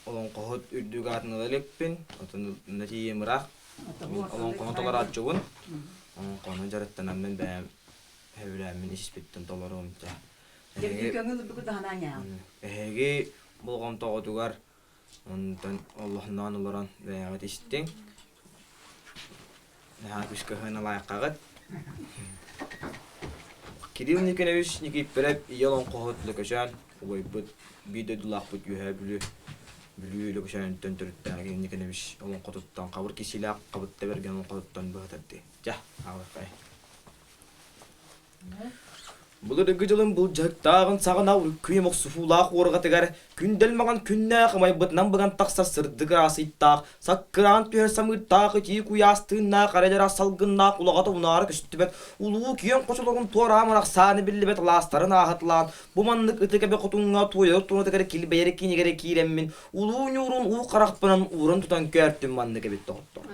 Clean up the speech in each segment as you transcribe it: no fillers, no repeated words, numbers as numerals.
олоҥхоһут үрдүк аатын ыла иликпин, отон онно тиийиэм ыраах. Мин олоҥхону толорооччубун. Олоҥхону дьарыктанаммын бэйэм сөбүлээммин ис-испиттэн толоруом дьэ. Эһиги көҥүл ылбыккыт аһанаан Эһиги болҕомтоҕутугар онтон олохноон олорон бэйэҕит истиҥ. Наһаа күүскэ сыаналааххаҕыт. Кирилл Николаевич Никифоров ийэ олоҥхоһут Лөкөчөөн убайбыт биир дойдулаахпыт Үөһээ Бүлүү Бүлүү Лөкөчөөнүттэн төрүттээх Кирилл Николаевич олоҥхотуттан хабыр кисиилээх Хабытта Бэргэн олоҥхотуттан быһатардыы. Дьэ, аҕалыаххай. Былыргы дьылын былдьаһыктааҕын саҕана үркүйэм охсуһуулаах уорҕатыгар күндэл маҥан күннээх ымайбытынан быган тахсар сырдык ыраасыйтаах, саккыраан түһэр самыырдаах итии куйаас тыыннаах эрэ салгыннаах улаҕата унаара көстүбэт улуу киэҥ хочолорун туораамын ахсааны биллибэт алаастарын ааһыталаан бу маннык ытык эбэ хотуҥҥа туойар туонатыгар килбэйэр кинигэрэ киирэммин улуу ньуурун уу харахпынан ууран тутан көөртүм маннык эбит доҕоттор.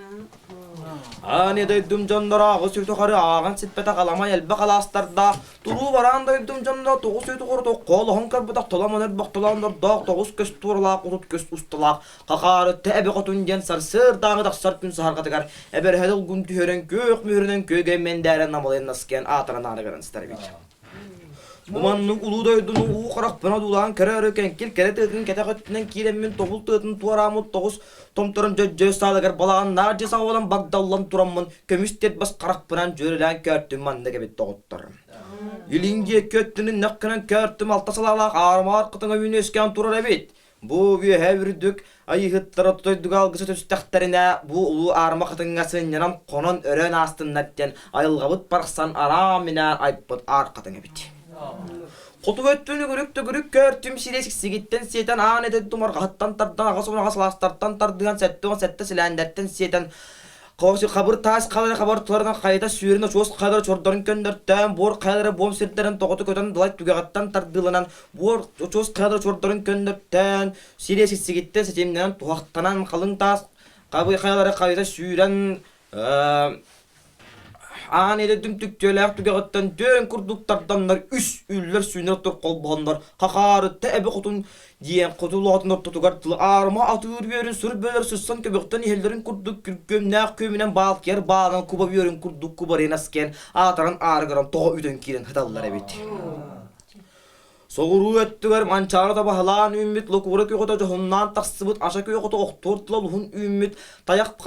Аан дойдум дьонноро аҕыс тухары ааҕан сиппэтэх аламай элбэх алаастардаах, туруу бараан дойдум дьонноро тоҕус тухары токкоолоһон көрбөтөх толомон өрбохтолооннордоох тоҕус көс туоралаах урут көс усталаах хахаарытта эбэ хотун диэн сарсыардааҥы тахсар күн саһарҕатыгар эбэрэһэ долгун түһэрэн күөх мүһүрүнэн күөгэй мэндээрэн намылыйан наскыйан аатыран аарыгыран сытар эбит. Бу маннык улуу дойдуну уу харахпын одуулаан көрөөрү кэҥкил кэрэ тыатын кэтэх өттүнэн киирэммин тобул тыатын туорааммыт тоҕус томторон дьөддьөй саалыгар балаҕаннаах дьиэ саҕаланан багдаллан тураммын көмүс тирбэс харахпынан дьүөрэлээн көөртүм маннык эбит доҕоттор. Илин диэки өттүнэн нэххинэн көөртүм алта салаалаах аарымаар хатыҥа үүнэ үөскээн турар эбит. Бу үөһэ үрдүк айыыһыттара дойдуга алгысы түстэхтэринэ, бу улуу аарыма хатыҥҥа сынньанан хонон өрөөн аастыннар диэн айылҕабыт барахсан араан-минээн айбыт аар хатыҥ эбит. Хотугу өттүн үгүрүк-төгүрүк көөртүм сирэ сиксигиттэн сиэтэн аан эдэр тумарҕаһыттан тардан аҕыс унаҕас алаастартан тардыһан 77 силээндэртэн сиэтэн Хабыр таас халары хабар туларынан хайыта сүүрэн очуос хайалары чордорун көннөртөөн, буор хайалары буом сирдэрин тоҕото көтөн далай түгэҕиттэн тардыыланан, буор очуос хайалары чордорун көннөртөөн, сириэ сиссигиттэн ситимнэнэн туһахтанан, халыҥ таас хабы хайалары хайыта сүүрэн, Аан эдэрдим түктүөлээх түгэҕиттэн түөн курдук тарданнар үс үллэр сүүнэр тур холбоһоннор хахаарытта эбэ хотун диэн хоту улаатын ортотугар тылы аарыма атыыр үөрүн сур бөлөр сыссан көбөхтөн иһэллэрин курдук күргүөмнээх күөмүнэн баалкыйар баалан куба үөрүн курдук кубарыйан аскыйан аатыран аарыгыран тоҕо үтэн киирэн сыталлар эбит. Соҕуруу өттүгэр Манчаары табаһылаан үүммүт локуура күөҕүтэ дьоһуннаан тахсыбыт аша күөҕүтэ охтуор тыла олуһун үүммүт тайах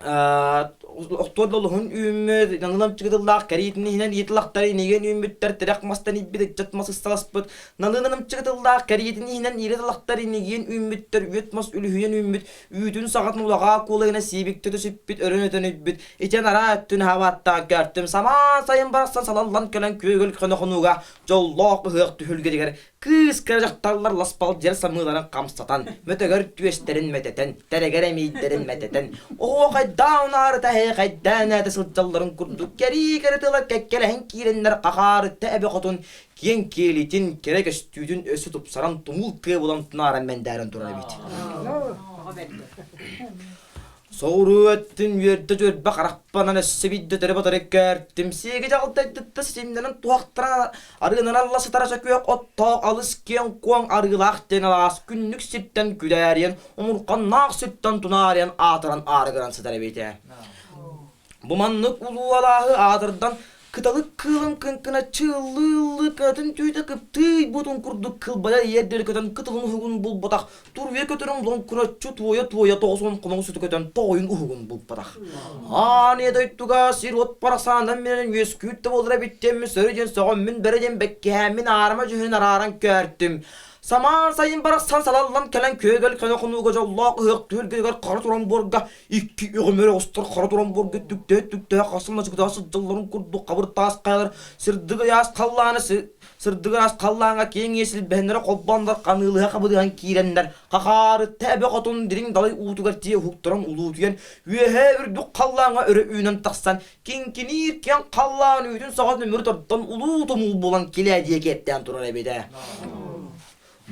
Охтуор долуһун үүммүт, нанынан чыгытыллаах кэриитин иһинэн иитилахтар инигин үүммүттэр, тирэх мастан ииппит ыччат мас ысталаспыт, нанынан чыгытыллаах кэриитин иһинэн иирэ-талахтар инигин үүммүттэр, үөт мас үлүһүйэн үүммүт, үүтүн саҕатын улаҕаа куолайына сиибиктэ түсүппүт, өрөн өтөн үппүт, итэн араа өттүн хаабааттаан көөртүм, самаан сайын барахсан салаллан кэлэн күөгэл көнө хонууга дьоллоох ыһыах түһүлгэтигэр Кыыс кыра дьахталлар ласпалдьыйар самыыларын хамсатан, мөтөгөр түөстэрин мөтөтөн, тэрэгэр эмиийдэрин мөтөтөн, оһуохайдаан унаарыта эһээхэйдээн ээтэ сылдьалларын курдук кэрии-кэрэ тыла кэккэлэһэн киирэннэр хахаарытта эбэ хотун киэҥ киэлитин, кэрэ көстүүтүн өссө тупсаран тумул тыа булан тунааран мэндээрэн турар эбит. Соҕуруу өттүн үөрдэ дьүөрбэ харахпынан өссө биирдэ өтөрү-батары көөртүм. Сиэги дьаҕылдайдытта ситимнэнэн туһахтара арыынан алла сытара сөкүөх оттоох алыс киэҥ-куоҥ арыылаах диэн алаас күннүк сиртэн күдээрийэн, омурҕаннаах сиртэн тунаарыйан аатыран аарыгыран сытар эбитэ. Бу маннык улуу алааһы аатырдан кыталык кыылын кыҥкыначчы ыллыы-ыллыы кынатын түүтэ кыптыый-бутун курдук кылбайа иэр диэри көтөн кытылын уһугун булбатах, туруйа көтөрүн лоҥкуначчы туойа-туойа 90 хонук сыты көтөн тоҕойун уһугун булбатах. Аан ийэ дойдуга сир-уот барахсаанынан минэн үөскүүр да буолар эбит диэммин сөрү диэн сөҕөммүн бэрэ диэн бэккиһээммин аарыма дьүһүнүн арааран көөртүм. Самаан сайын барахсан салаллан кэлэн күөгэл көнө хонууга дьоллоох ыһыах түһүлгэтигэр хара туран буорга Икки өҕүмэр оҕустар хара туран буорга түктэһэ-түктэһэ хасым ачыкытаҕа сылдьалларын курдук хабыр таас хайалар сырдык ыйаас халлааны сырдык ыраас халлааҥҥа киэҥ иэс илбэһиннэрэ холбооннор ханыылыһа хабыдыһан киирэннэр хахаарытта эбэ хотун дириҥ далай уутугар тиийэ уһуктаран улуутуйан үөһээ үрдүк халлааҥҥа өрө үүнэн тахсан киҥкиниир киэҥ халлаан үүтүн саҕатын өмүрү тардан улуу тумул буолан килээдийэ киэптээн турар эбитэ.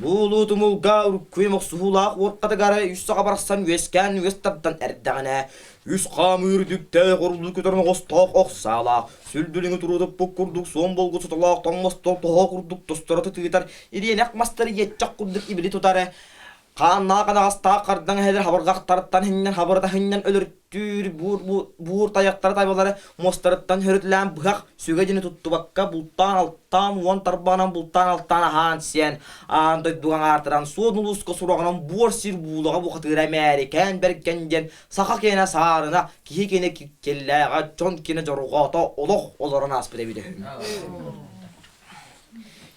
Бу улуу тумулга уруккуй мохсуһуулаах уоркатыгар үс саҕа барахсан үөскээн үөс тардан эрдэҕинэ, үс хаамыы үрдүктээх орулуу көтөр оҕостоох ох саалаах, сүлдүлүҥү туруутуппут курдук суон болгу сотолоох тоҥмостор тоһоо курдук тостороты тыытар, ириэнэх мастары иэччэх курдук ибили тутар. Хааннаах анаҕастаах хардаҥ эһэлэр хабырҕахтарыттан иһинньэн хабырыта иһинньэн өлөртүүр буур тайахтара табалары муостарыттан хөрүтүлээн быһах сүгэ дьини туттубакка бултаан-алтаан уон тарбаҕынан бултаан-алтаан аһаан-сиэн аан дойдуга аҥаартаран суон улууска сураҕынан буор сир буулаҕа бухатыыра Эмээрикээн Бэргэн диэн саха киэнэ саарына, киһи киэнэ киккиллээҕэ, дьон киэнэ дьорҕоото олох олорон ааспыт эбит үһү.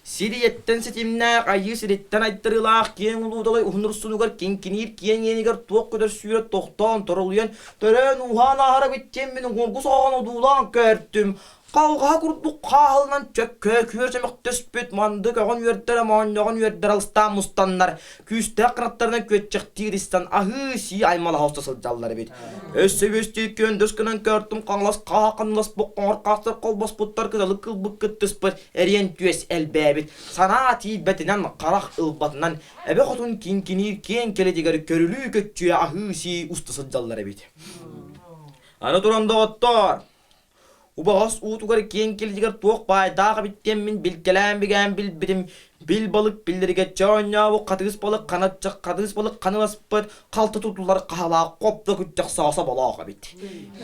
Сир ийэттэн ситимнээх, айыы сириттэн айдарыылаах киэҥ улуу далай уһун урсунугар киҥкиниир киэҥ иэнигэр туох көтөр сүүрэ тохтоон, торолуйан, төрөөн-ууһаан ааһара эбит диэн мин уҥуоргу соҕоҕун одуулаан көртүм. Халҕаһа курдук хааһыланан чөккөөкүөр чөмөхтөспүт манды көҕөн үөрдэрэ моонньоҕон үөрдэр алыстаан мустаннар, күүстээх кынаттарынан күөччэхтии ытыстан аһыы-сии аймалаһа уста сылдьаллар эбит. Өссө үөстүү күөндөс гынан көртүм хаҥалас хааһа ханналаспыт хоҥор хаастар холбоспуттар кыталык кылбыт кыттыспыт эриэн түөс элбээбит санаа тиийбэтинэн харах ылбатынан эбэ хотун киҥкиниир киэҥ кэлитигэр көрүлүү көччүйэ аһыы-сии уста сылдьаллар эбит. Аны туран доҕоттоор, Убаҕас уутугар киэҥ килдьигэр туох баайдаах эбит диэммин билгэлээн-бигээн билбитим, бил балык биллэригэр оонньообут хатыыс балык ханаччах хатыыс балык ханыыласпыт халты тутуллар хаһалаах хопто күччэх сааса болоох эбит.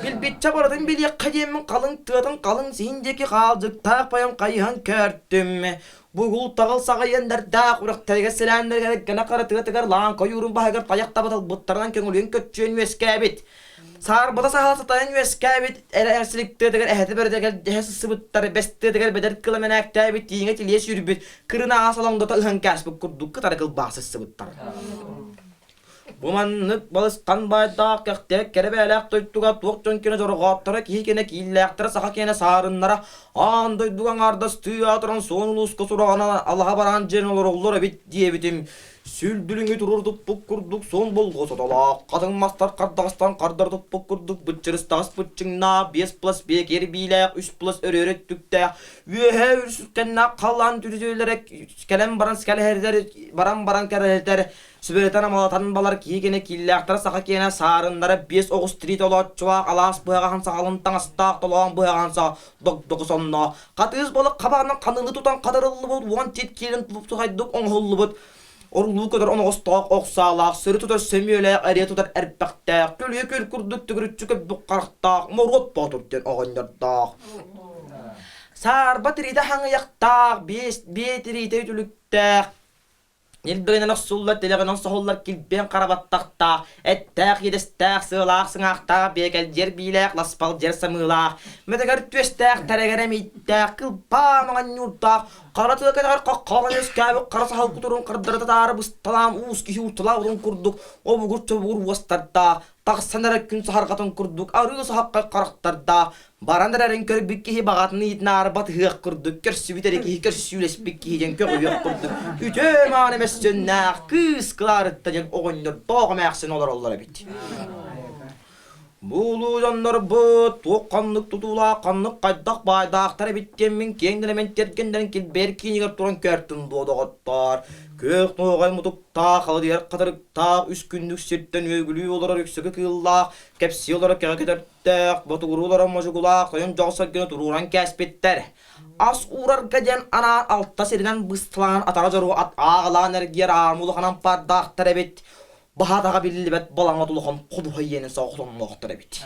Билбиччэ барытын билиэххэ диэммин халыҥ тыатын халыҥ сиһин диэки хаалдьыктаах байан хайыһан көртүм. Бугул таҕыл саҕайыаннардаах үрэхтэригэр сэлээннэригэр гына хара тыатыгар лааҥка ойуурун баһыгар тайах табатылбыттарынан көҥүлүн көччүйэн үөскээбит. Саарбата саһыл сатайан үөскээбит эрэ тыатыгар эһэтэ бөрөтөгөр дьэһэ сыссыбыттар, бэс тыатыгар бэдэр кыла мэнээктээбит, тииҥэ тилийэ сүүрбүт, кырынааҕа солоҥдото ыһан кээспит курдук кытары кылбаа сыссыбыттар. Бу маннык балысхан баайдаах кэхтиэк кэрэ бэйэлээх дойдуга туох дьон киэнэ дьорҕоотторо, киһи киэнэ кииллээхтэрэ, саха киэнэ саарыннара, аан дойдуга аҥаардастыы аатыран суон улууска сураҕынан алаһа бараан дьиэн олороллор эбит диэбитим Сүлдүлүҥү туруор туппут курдук суон болҕо сотолоох, хатыҥ мастар хардаҕастан хардары туппут курдук быччырыстаҕас быччыҥнаах, биэс плас биэкэр биилээх, үс плас өрөөрө өттүктээх, үөһээ үрсүккэннээх халлаан түрүтүөлэрэ кэлэн баран скэлэһэрдэр, баран баран кэрэлэтэр, сүбэлэтэн амалатан балар киһи киэнэ кииллээхтэрэ саха киэнэ саарыннара биэс оҕус тирии толооччулаах алаас быһаҕаһын саҕалын таҥастаах толоон быһаҕаһын саҕа догдоку сонноох Хатыыс балык хабаҕынан ханыылыы тутан хатарыллыбыт уон тиит киэлин тупсаҕайдык оҥоһуллубут орулуу көтөр оноҕостоох ох саалаах, сөрү тутар сөмүөлээх, эриэ тутар эрбэхтээх, күлүө күл курдук төгүрүччү көббүк харахтаах Моруот Боотур диэн оҕонньордоох. Саарба тириитэ хаҥыйахтаах, биэ тириитэ үтүлүктээх, Ньилбэгинэн охсуллар, тилэҕинэн соһуллар килбиэн хара баттахтаах, эттээх, иэдэстээх, сыалаах, сыҥаахтаах, биэкэлдьиэр биилээх, ласпалдьыар самыылаах, мэтэгэр түөстээх, тэрэгэр эмиийдээх, кылбаа маҥан ньуурдаах, хара тыа кэтэҕэр хаххаҕын үөскээбит хара саһыл кутурун хардарыта таары бысталаан уус киһи уурталаабытын курдук обугур-чобугур уостардаах, тахсан эрэр күн саһарҕатын курдук арыы саһаххай харахтардаах, баран эрэрин көрбүт киһи баҕатын ыйытынаары батыһыах курдук, көрсүбүт эрэ киһи көрсүүлэспит киһи диэн көҕүйүөх курдук үтүө мааны мөссүөннээх кыыс Кылаарытта диэн оҕонньордоох эмээхсин олороллор эбит. Бу улуу дьоннорбут туох ханнык тутуулаах, ханнык хайдах баайдаахтар эбит диэммин киэҥ нэлэмэн тиэргэннэрин килбэйэр киинигэр туран көртүм дуо доҕоттоор. Күөх нуоҕай мутуктаах, халыйар хатырыктаах, үс күннүк сиртэн үөгүлүү олорор үксүкү кыыллаах, кэпсии олорор кэҕэ көтөрдөөх, ботугуруу олорор модьугулаах тойон дьоҕус саргыны туруоран кээспиттэр. Ас уурарга диэн анаан алта сиринэн бысталаан атаҕа дьоруо ат ааҕалаан эргийэр аамы улахан ампаардаахтар эбит. Баһаатаҕа биллибэт балаҥат улахан ходуһа иэнин саҕа хотонноохтор эбит.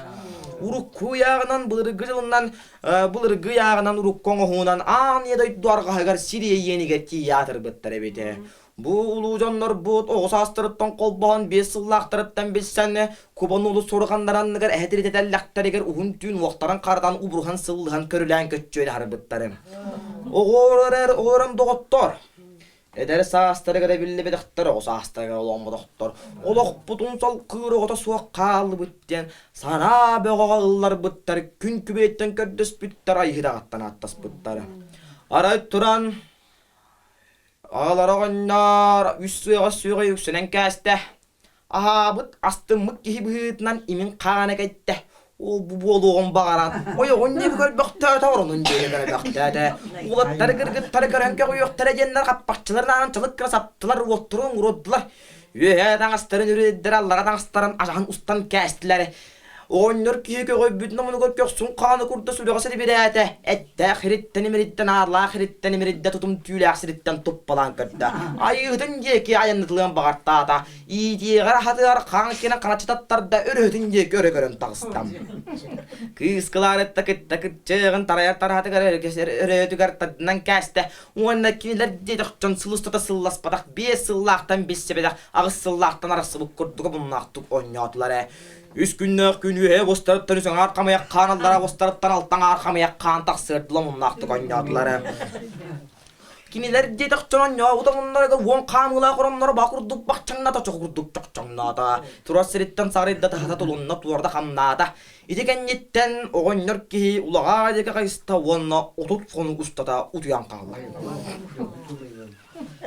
Урукку ыйааҕынан былыргы дьылынан былыргы ыйааҕынан урукку оҥоһуунан аан ийэ дойду арҕаһыгар сир иэнигэр тиийэ аатырбыттар эбит. Бу улуу дьоннорбут оҕо саастарыттан холбоһон биэс сыллаахтарыттан билсэн кубан улус суруганнар анныгар эһэтиритэтэллэхтэригэр уһун түүн уохтарын харатан убуруһан сыллыһан көрүлээн көччүөн аһарбыттары. Оҕолорум доҕоттор, Эдэр саастарыгар эбиллибэтэхтэр, оҕо саастарыгар оломмотохтор, олохпутун салкыыр оҕото суох хааллыбыт диэн санаа бөҕөҕө ылларбыттар, күн күбэйиттэн көрдөспүттэр, айыһыдаҕыттан ааттаспыттар. Арай туран аҕалара оҕонньор үс сыаҕа сүөҕэ үксэнэн кээстэ. Аһаабыт, астыммыт киһи быһыытынан имин хаана кэттэ. Ол бу буолуоҕун баҕаран, ойоҕун диэки көрбөхтөөтө, оронун диэки көрбөхтөөтө. Уолаттары кыргыттары көрөн көҕүйүөхтэрэ диэннэр хаппахчыларын аанын чалык гына саптылар, уотторун уруоддулар. Үөһээ таҥастарын үрүддэр, аллара таҥастарын ажаһын устан кээстилэр. Оҕонньор киһи көҕүйбүтүн омунугар көхсүн хаана курда сүрэҕэ сирибирээтэ, эттээх ириттэн имириттэн аарлаах ириттэн имириддэ тутум түүлээх сириттэн туппалаан көрдө. Айыыһытын диэки айаннытылыан баҕартаата, иитиэҕэр аһатыгар хаан кэнэн ханаччы таттарда, өрөһүтүн диэки өрө көрөн таҕыста. Кыыс Кылаарытта кытта кырдьыгын тарайар тараһатыгар өрөөтүгэр тардынан кээстэ уонна кинилэр диэтэх дьон сыл устата сылласпатах 5 сыллаахтан билсибэтэх 8 сыллаахтан арахсыбыт курдук омуннаахтык оонньоотулар ээ. Үс күннээх күн үөһэ бустарыттан үс аҥаар хамыйах хаан аллара бустарыттан алта аҥаар хамыйах хаан тахсыардыла омуннаахтык оонньоотулар ээ. Кинилэр диэтэх дьон оонньообут омуннарыгар уон хаамыылаах оронноро баа курдук бахчаҥната чох курдук чохчоҥноото. Турар сириттэн сарыйда таһата тулунна туорда хамнаата. Ити кэнниттэн оҕонньор киһи улаҕаа диэки хайыста уонна 30 хонук устата утуйан хаалла.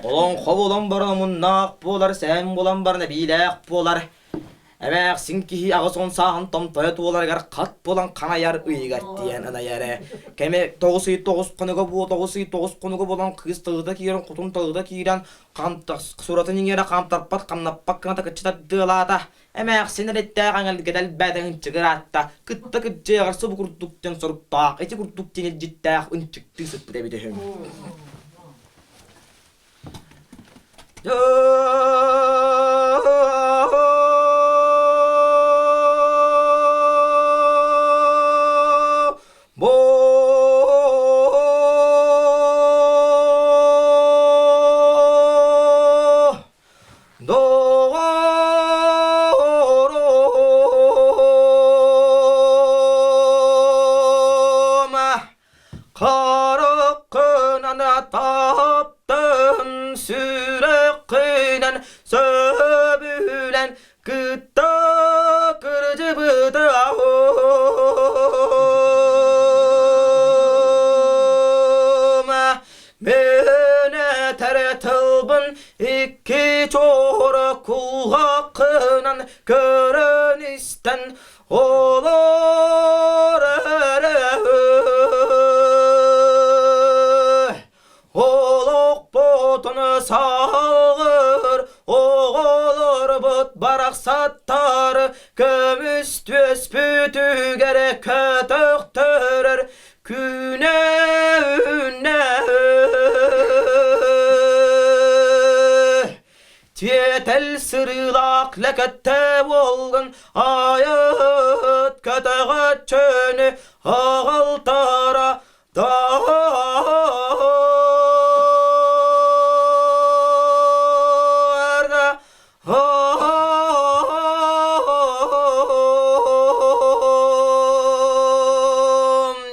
Олоҥхо буолан баран омуннаах буолар, сэһэн буолан баран эбиилээх буолар. Эмээхсин киһи 80 сааһын томтойо туоларыгар хат буолан ханайар ыйыгар тиийэн ынайар ээ. Кэмэ 9 ый 9 хонуга буо 9 ый 9 хонуга буолан кыыс талыыта киирэн, хотун талыыта киирэн, суратын иҥэрэ хаамтарбат, хамнаппат гына такыччы тардыалаата. Эмээхсин эрэйдээх эҥэлгэтэ элбээтэ ынчыгыраатта, кытта кырдьыаҕар субу курдук диэн соруктаах, ити курдук диэн илдьиттээх ынчыктыы сыппыт эбит үһү. Доҕорум, хараххынан таптын, сүрэххинэн сөбүлэн кытта кырдьыбыта Мен этэр тылбын икки чуора кулгаххынан көрөн истэн олор эрэ Олохпутун салгыр оҕолорбут барахсаттар көмүс түөспүтүгэр көтөхтөрөр күнэ үүннэ Тиэтэл сырыылаах лэкэттэ буолгун айыт көтөҕөччүнү аҕалтара Даарга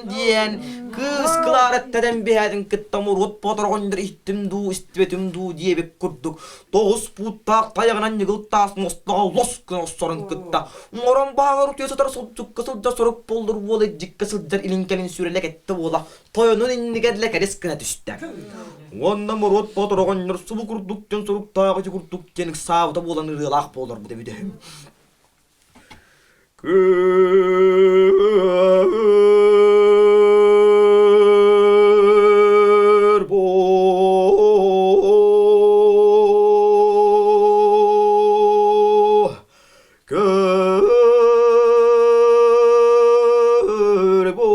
диэн кыыс Клараттан биһээтин кытта муруот ботороҕоннор иһиттим дуу, истибэтим дуу диэбит курдук 9 пууттаах тайаҕынан ньыгыл таас муостаҕа лос гына охсорун кытта оҥорон бааҕар утуйа сытар сылдьыкка сылдьар сорук буоллар уол илдьиккэ сылдьар илин-кэлин сүрэлэ кэттэ буола тойонун иннигэр лэкэрис гына түстэ. Уонна Моруот Боотур оҕонньор субу курдук диэн суруктаах ити курдук диэн ыксаабыта буолан ырыалаах буоларбыт эбит үһү. Көр бу көр бу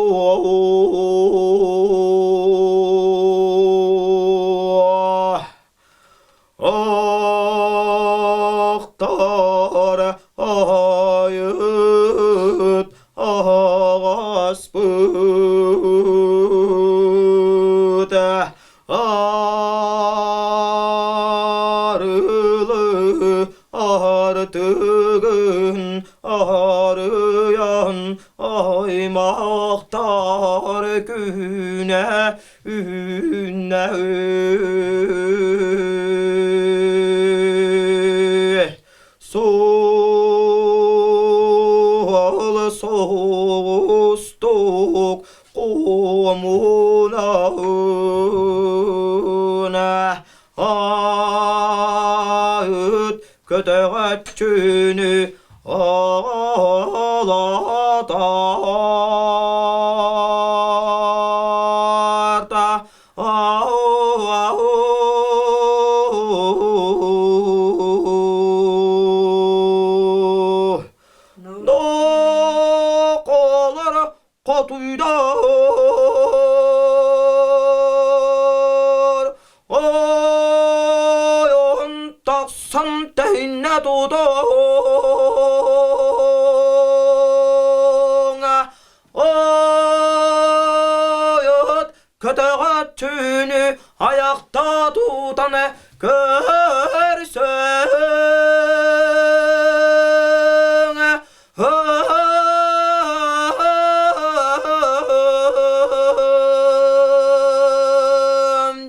Ахтар айыт аҕаспыт арылы артыгын арыйан аймахтар күнэ үүннэ Суол соҕустук куомунаһына аыт көтөҕөччүнү аҕалатарта ау. тутуҥ Ойут көтөҕөччүнү айахта тутан көрсөҥ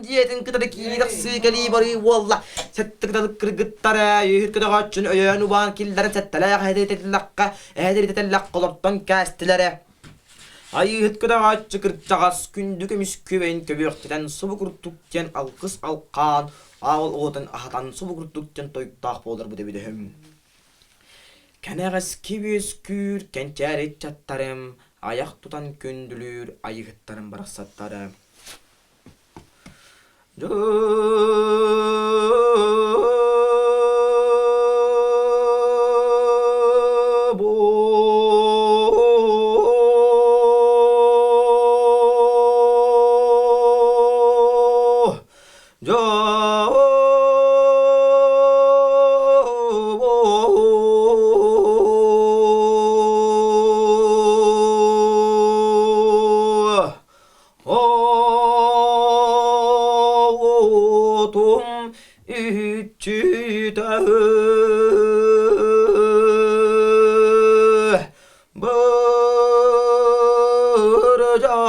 Диэтин кытары киирэх кэлии барыы буолла. Сэттэ кыталык кыргыттара үһүт көтөҕөөччүн өйөөн убаан киллэрэн сэттэлээх эһэтитэллэххэ эһэтитэллэххэ олортон кээстилэрэ. Айыыһыт көтөҕөөччү кырдьаҕас күндү көмүс күөбэйин көбүөхтэтэн субу курдук диэн алгыс алхаан аал уотун аһатан субу курдук диэн тойуктаах буоларбыт эбит үһү. Кэнэҕэски үөскүүр кэнчээри ыччаттарым айах тутан күндүлүүр айыыһыттарым барахсаттара. Оотум иччитэ бырдьа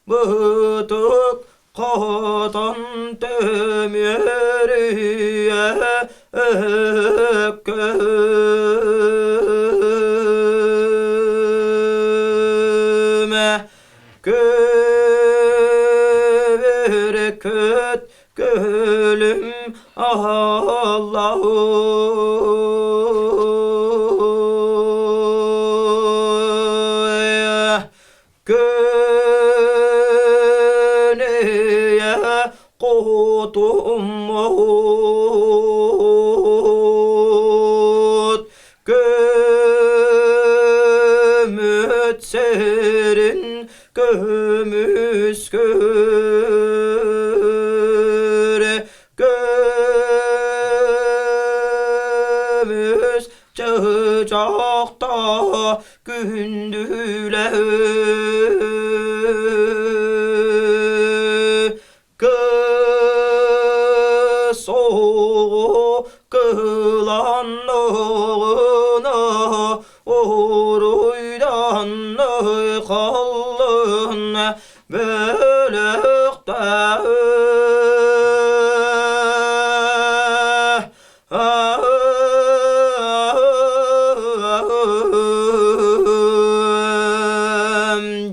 бытык Хотон төмүөрүйэ өккөмө Көбүркөт көлүм Аллаху Көнөйө кутуммут көмүт сирин көмүскүр көмүс чычахта күндүлэ Кыс оҕо кыланныгына уруйдан халлын бөлөхтө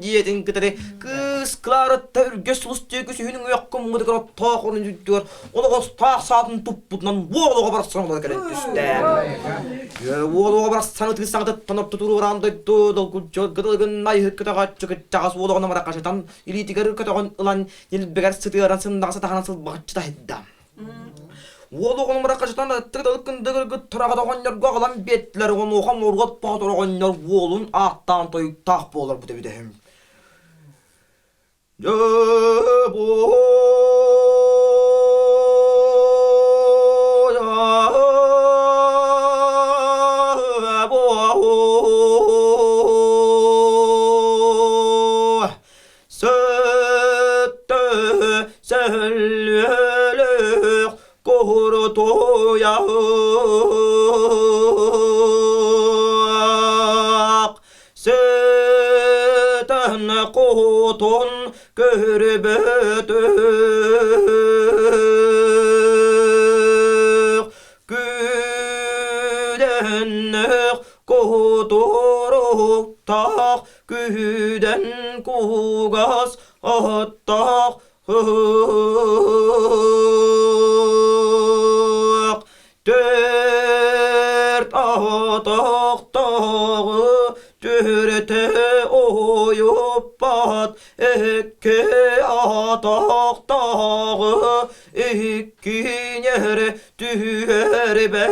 Диэтин кытары кыыс Кларатта үргэс сулус диэки сүһүн үөххэ муҥутугар оттоох орун үрдүгэр олоҕостоох саатын туппутунан уол оҕо барахсан олоро кэлэн түстэ. Уол оҕо барахсан ытыы саҥатыттан орто туруораан дойду долгуччу гытылыгын айыһыт көтөҕөөччү кыччаҕас уол оҕону марахачытан илиитигэр көтөҕөн ылан ньилбэгэр сытыаран сыннаҕа сатаһынан сылбаҕыччы таһыйда. Уол оҕону мырахачытан аттык кындыгыргыттар аҕата оҕонньорго аҕалан биэттилэр, онуоха Моруот Боотур оҕонньор уолун ааттаан тойуктаах буоларбыт эбит үһү. Дьэ Сөттө сөллүөлөөх куһурутуйаах Сытан куһутун көрбөтөх Күдэннэх куһутуруктаах Күһүдэн кугас оһоттоох ыһыах Төрт оһотохтооҕу түһүртэ уһуйуппат икки оһотохтооҕу иккинэр түһэрбэт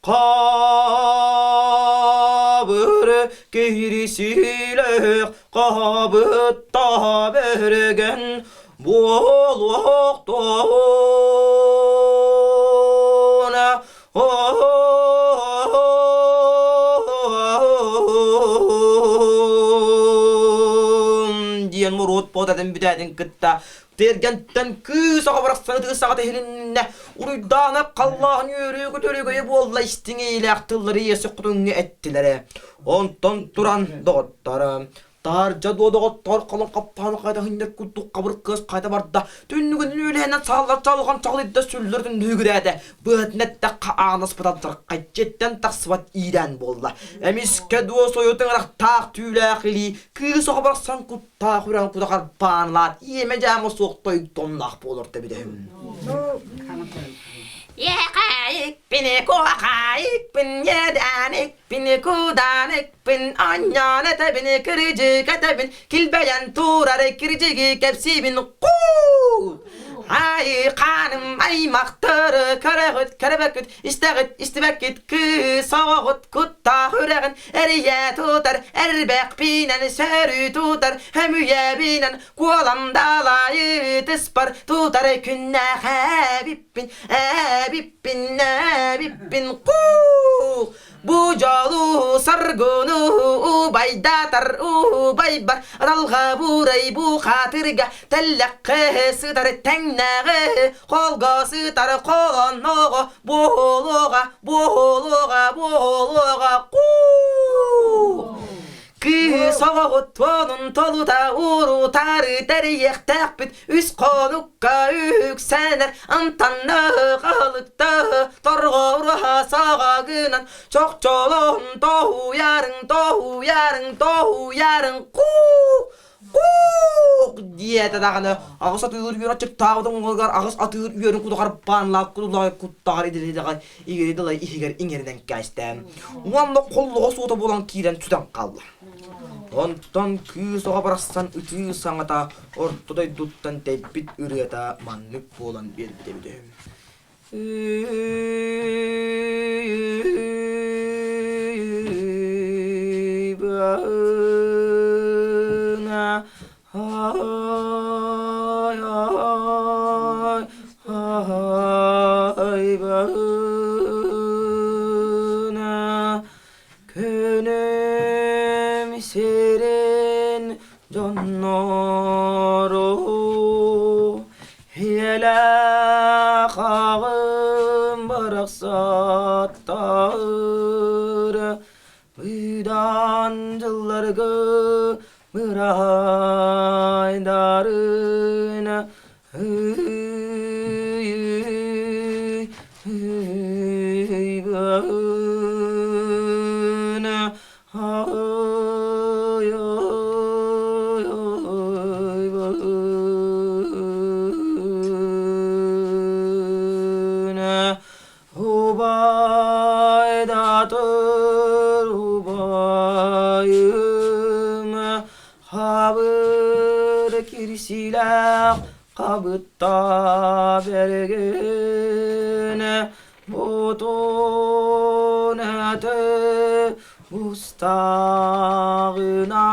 Хабыр киирисиилээх хабытта бэргэн буолуохтуох. Боотатын бүтээтин кытта тиэргэнтэн кыыс оҕо барахсан ытыы саҕата иһилиннэ. Уруйдаана халлаан үөрүү-көтөрүгөйө буолла истиҥ иилээх тыллары ийэси хотуҥҥа эттилэрэ. Онтон туран доҕотторо Таһырдьа дуо доҕоттоор холон хаппааны хайда хынньар курдук хабыр кыас хайда барда түннүгүн үөлэһинэн сааллар чалҕан чаҕылыйда сүллэр түннүгүрээтэ быһатын эттэххэ аанаспыт алдьархай дьиэттэн тахсыбат иирээн буолла эмискэ дуо сойутуҥ арахтаах түүлээх илии кыыс оҕо барахсан куттаах үрэн кута харбаанылаат иэмэ-дьаама суох тойук тоннаах буолар тэбидэһим Иэхэйикпин, куохайыкпын, иэдээникпин, куудааныкпын, анньаан этэбин, кырдьык этэбин, килбэйэн турар кирдьиги кэпсиибин, куу! Ай, хааным аймахтары көрөҕүт, көрбөккүт, истэҕит, истибэккит, кыыс оҕоҕут куттаах үрэҕин эрийэ тутар, эрбэхпинэн сөрүү тутар, хөмүйэбинэн Куолам далайы тыспар тутар күннээх эбиппин, эбиппин, эбиппин, куу! Бу дьолу саргыны убайдатар убайбар далга бурай бу хатырга тэллэххэ сытар тэҥнээҕи холго сытар холонноҕо буолуоҕа буолуоҕа буолуоҕа куу Кыыс оҕоҕут туонун толута уурутаары тэрийиэхтээхпит үс хонукка үксэнэр амтаннаах аһылыктаах торҕоруһа саҕа гынан чохчолоһун тоһуйарыҥ тоһуйарыҥ тоһуйарыҥ куу куук диэтэ даҕаны аҕыс атыыр үөр аччыктаабыт оҥоругар аҕыс атыыр үөрүн кутугар баанлаах кутулаҕай куттаҕар идэлидэҕэ игири дылай иһигэр иҥэринэн кээстэ уонна холлоҕо суота буолан киирэн сүтэн хаалла. Онтон кыыс оҕо барахсан ытыы саҥата орто дойдуттан тэйбит ырыата маннык буолан биэрбит эбит үһү. Күнүм сирин дьоннору Ийэлээх аҕам барахсаттар Быдан дьылларга бырайдарын Убайдатыр убайым Хабыр кирсилээх хабытта бэргэн Бутун өтө устаҕына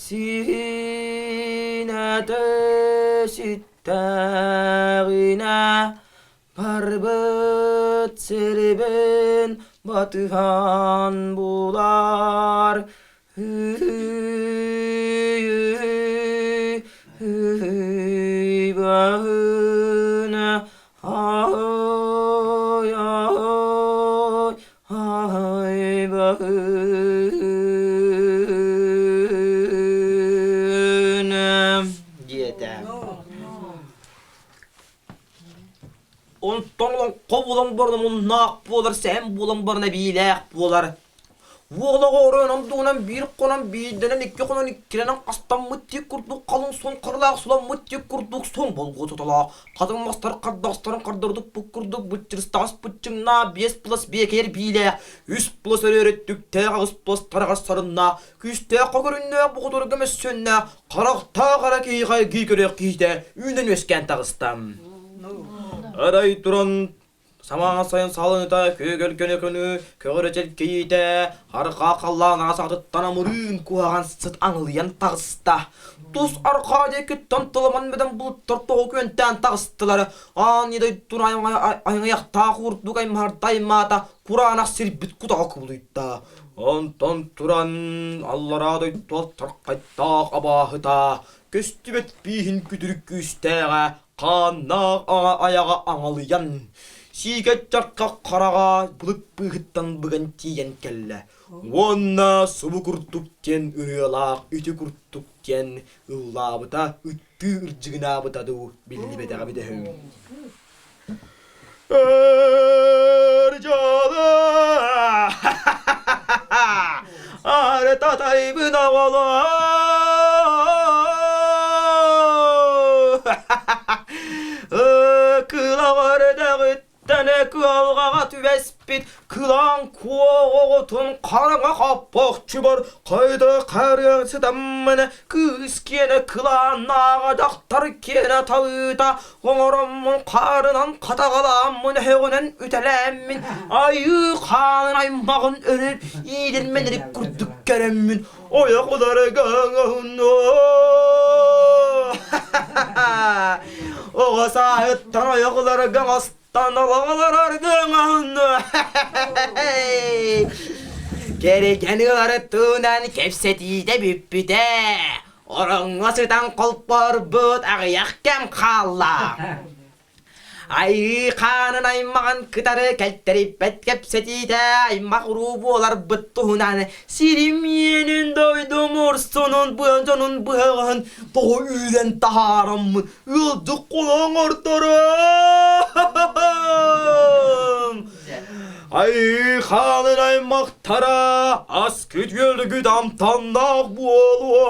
сиинэтэ ситтэҕинэ Барбыт сирбин батыһан булар Ыйбаһына ай ай айбаһына диэтэ. Онтон олоҥхо буолан баран омуннаах буолар, сэһэн буолан баран эбиилээх буолар. Уол оҕо оройун онтугунан биир хонон биирдэнэн, икки хонон иккилэнэн хастаммыт тик курдук халыҥ суон харылаах суламмыт тик курдук суон болгуо сотолоох, хатыҥ мастар хардахстарын хардардыппыт курдук быччырыстаҕас быччыҥнаах биэс плас биэкэйэр биилээх, үс плас өрөөрө түктээх аҕыс плас тараҕас сарыннаах, күүстээх хокөрүннээх бухутурга мөссүөннээх, харахтаах эрэ киһиэхэ көрүөх киһитэ үүнэн үөскээн таҕыста. Арай туран самаан сайын салыҥыта күөгэл көнө-көнү көҕөрө чэлкийиитэ арҕаа халлаан аҕасаҕатыттан амырыын куһаҕан сыт аҥылыйан таҕыста. Тус арҕаа диэкиттэн тылыман бөдөҥ булуттар тоҕо күөнтээн таҕыстылар. Аан дойдун айаҥайахтаах урдук аймаһарда аймаата, кураанах сирбит кутаҕа кубулуйда. Онтон туран аллараа дойду алтархайдаах абааһыта, көстүбэт бииһин күтүрүк күүстээҕэ хааннаах аҕа айаҕа аҥалыйан, сиикэт чарках хараҕа былыт быыһыттан быган тиийэн кэллэ уонна субу курдук диэн ырыалаах ити курдук диэн ыллаабыта ыттыы ырдьыгынаабыта дуу биллибэтэҕэ эбитэ үһү. Эр дьолу Ары татайбын оҕолор Кылаҕар дэҕиттэн кыалҕаҕа түбэспит Кылаан куо оҕотун хараҥа хаппахчыбар Хайда харыан сытаммын Кыыс киэнэ кылааннааҕа дьахтар киэнэ талыыта Оҥороммун хаарынан хатаҕалааммын өһөҕүнэн үтэлээммин айыы хаанын аймаҕын өрөр иидэрмэнэрик курдук көрөммүн ойох уларыга оҕо сааһыттан ойох уларыга оҥостон олоҕолорорго Кэрэгэн ылары туунан кэпсэтиитэ бүппүтэ Ороҥҥо сытан холпоорбут аҕыйах кэм хаалла. Айыы хаанын аймаҕын кытары кэлтэрийбэт кэпсэтиитэ аймах уруу буоларбыт туһунан сирим иэнин дойдум урсунун быан дьонун быһаҕаһын тоҕо үүрэн таһаараммын ыалдьык оҥортором. Айыы хаанын аймахтара аскыт-үөлгүт амтаннаах буолуо.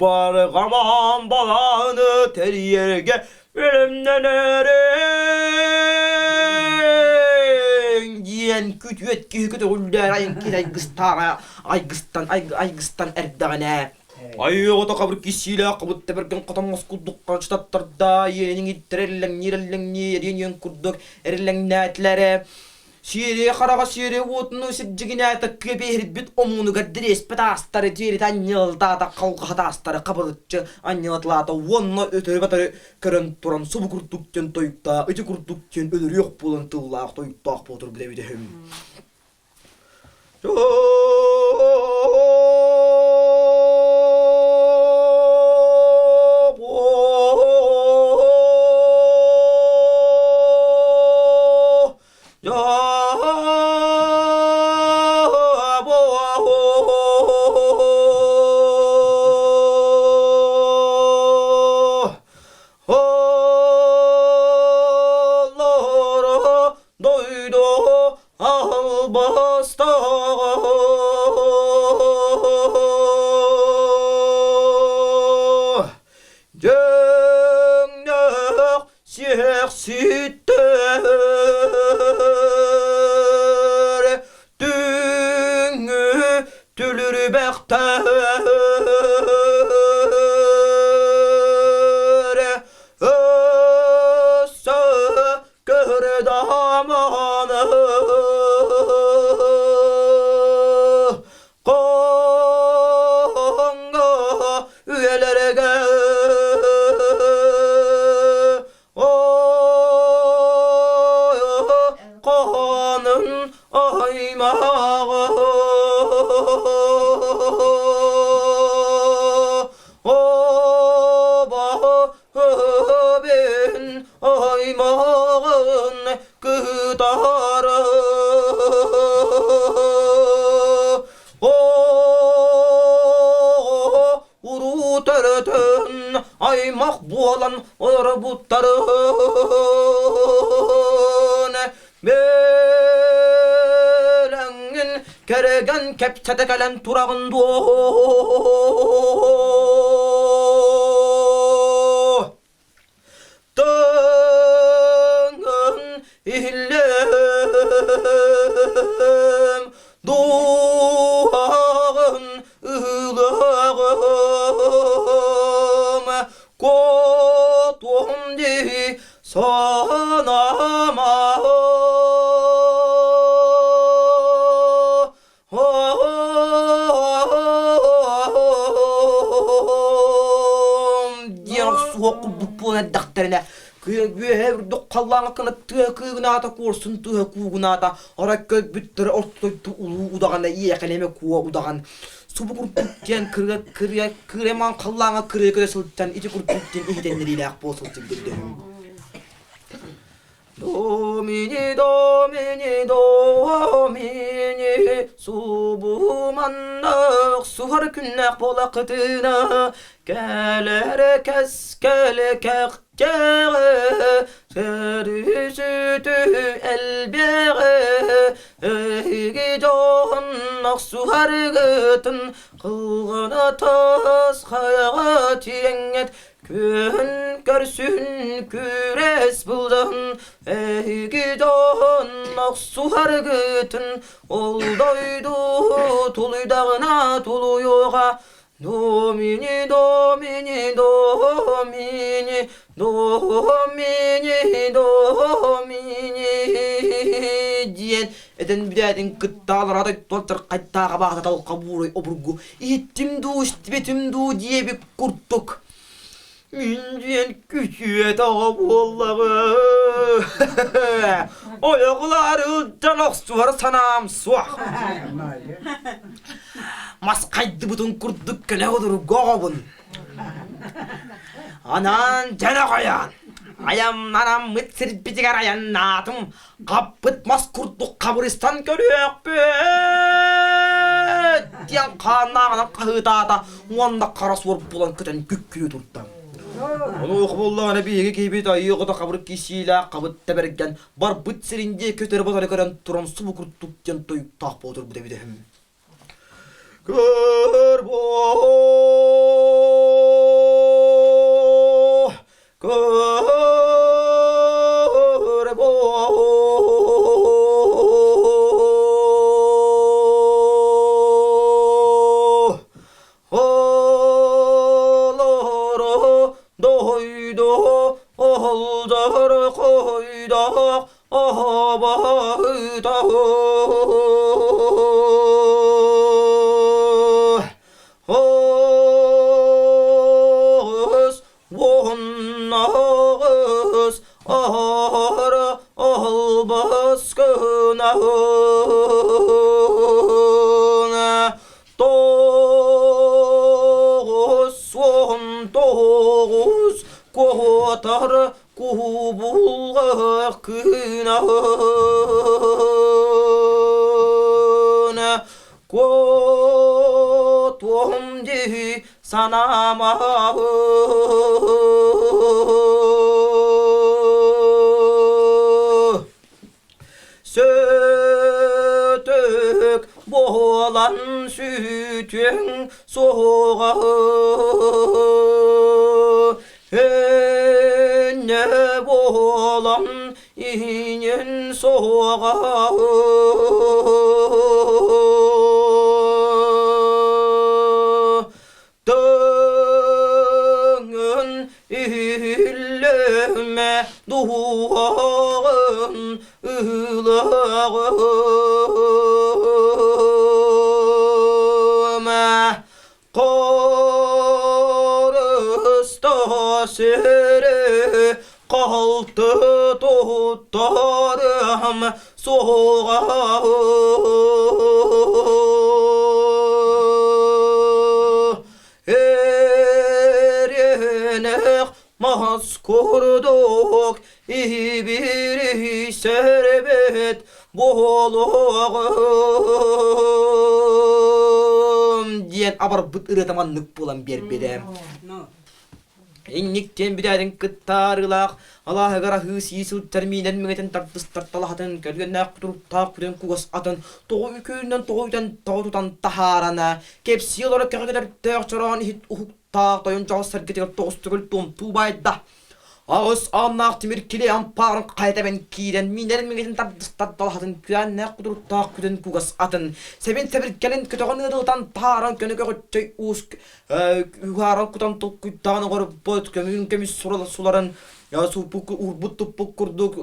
Барҕамаан балааны тэрийэргэ бэлэмнэнэриҥ диэн күтүөт киһи көтөҕүллээр айыҥкин айгыстааҕа айгыстан айгыстан эрдэҕинэ Айыаҕыта хабыр киссиилээх хабыт тэбэргэн хотоҥос курдук хачытаттарда иэниҥ иттэрэллэҥниир-эллэҥнии эриэн курдук эрэллэҥнээтилэр Сиэрийэ хараҕа сиэрийэ уотунуу сирдьигинээтэ кыа биэһирбит омунугар дириэспит аастары диэритэ анньыалатаата халҕаһа таастары хабылыччы анньыалатылаата уонна өтөрү-батары көрөн туран субу курдук диэн тойуктаа ити курдук диэн өлөрүөх буолан тыллаах тойуктаах боотур билэбит үһүм Дойду албастаҕа Дьэҥнээх сиэхситтэр Түҥҥү түлүрбэхтэр Өссө Көрө-дааманы Конго үйэлэргэ Хоһоонун аймаҕа Обаһыбын аймаҕын кытары Уруу төрөтөн аймах буолан олорбуттарын Бэлэҥҥин кэрэгэн кэпсэтэ кэлэн тураҕын дуо? Тыҥын иһиллэм, дууһаҕын ыһылаҕым, куотуом дии санаама. Диэн охсуһуох курдук буолан эрдэхтэринэ. Үөһэ үрдүк халлааҥҥа кынат тыа кыыгынаата, куорсун тыаһа куугунаата, арай көрбүттэрэ орто дойду улуу удаҕана иэхэлэмэ куо удаҕан субу курдук диэн кырыа кырыа кырыамаан халлааҥҥа кырыа көрө сылдьан ити курдук диэн иһитиннэриилээх буола сылдьыбыт өйдөһүм. Домини, домини, домини, субуманнык суһар күннээх буолаххытына, кэлэр кэскэл кэхтэҕэ, сөрүсүтү элбэҕи, эһиги дьоннох суһаргытын кылгана тас хайаҕа тиэҥҥэт Күн көрсүн күрэс булдан эһиги дьон охсуһаргытын ол дойду тулуйдаҕына тулуйуоҕа Домини, домини, домини, домини, домини диэн этэн бүтээтин кытта алараа дойдуттар хайдааҕа баата талха буурай обургу иһиттим дуу истибэтим дуу диэбит курдук Мин диэн күтүөт оҕо буоллаҕым. Ойоҕулаар ылдьан охсуһар санаам суох. Мас хайдыбытын курдук көнө одурга оҕобун. Анаан дьэ хойоон. Айамнанаммыт сирбитигэр айаннаатым. Хаппыт мас курдук хабырыстан көрүөхпүт диэн хааннааҕынан хаһыытаата уонна хара суор булан көтөн күккүрүү турда. Онуоха буоллаҕына биһиги киһибит айыы оҕото хабыр кисиилээх хабыт тэбэргэн барбыт сирин диэки өтөрү батары көрөн туран субу курдук диэн тойуктаах буолтурбут эбит үһү. Көр Олоро дойду олдор койдох оһобоһута Оҕус уоннаҕыс аһара албас гынаһын 99 куотар куһубулҕах кынаһын Куотуом дии санаамаһын Сөтөк буолан сүтүөҥ суоҕа Өннө буолан иһинин суоҕа Тыҥын иһиллэмэ дуһуоҕун ыһылаҕыма Харыста сири халты туттарым суоҕа Эренэх мас курдук ибири сэрбит буолуоҕум диэн абарбыт ырыата маннык буолан биэрбитэ. Инниктэн бүтээтин кыттаарыылаах алааһыгар аһыы сии сылдьар миинэн миҥэтин тардыстар талаһатын көлүөннээх кутуруктаах күрүөн кугас атын тоҕо үкүүнэн тоҕо үтэн тоҕо тутан таһаарана кэпсии олоро кэҕэ чороон иһит уһуктаах тойон дьоҕус сэргэтигэр тоҕус төгүл туомтуу байда Аҕыс ааннаах тимир килиэ ампаарын хайа тэбэн киирэн, миинэрин миҥэтин тардыстар далаһатын күөннээх кутуруктаах күтэн кугас атын, сэбин сэбиргэлин көтөҕөн ыадылытан таһааран көнө көҕүччэй уус уһааран кутан толкуйдаан оҥорбут көмүн көмүс суларын Уурбут туппут курдук,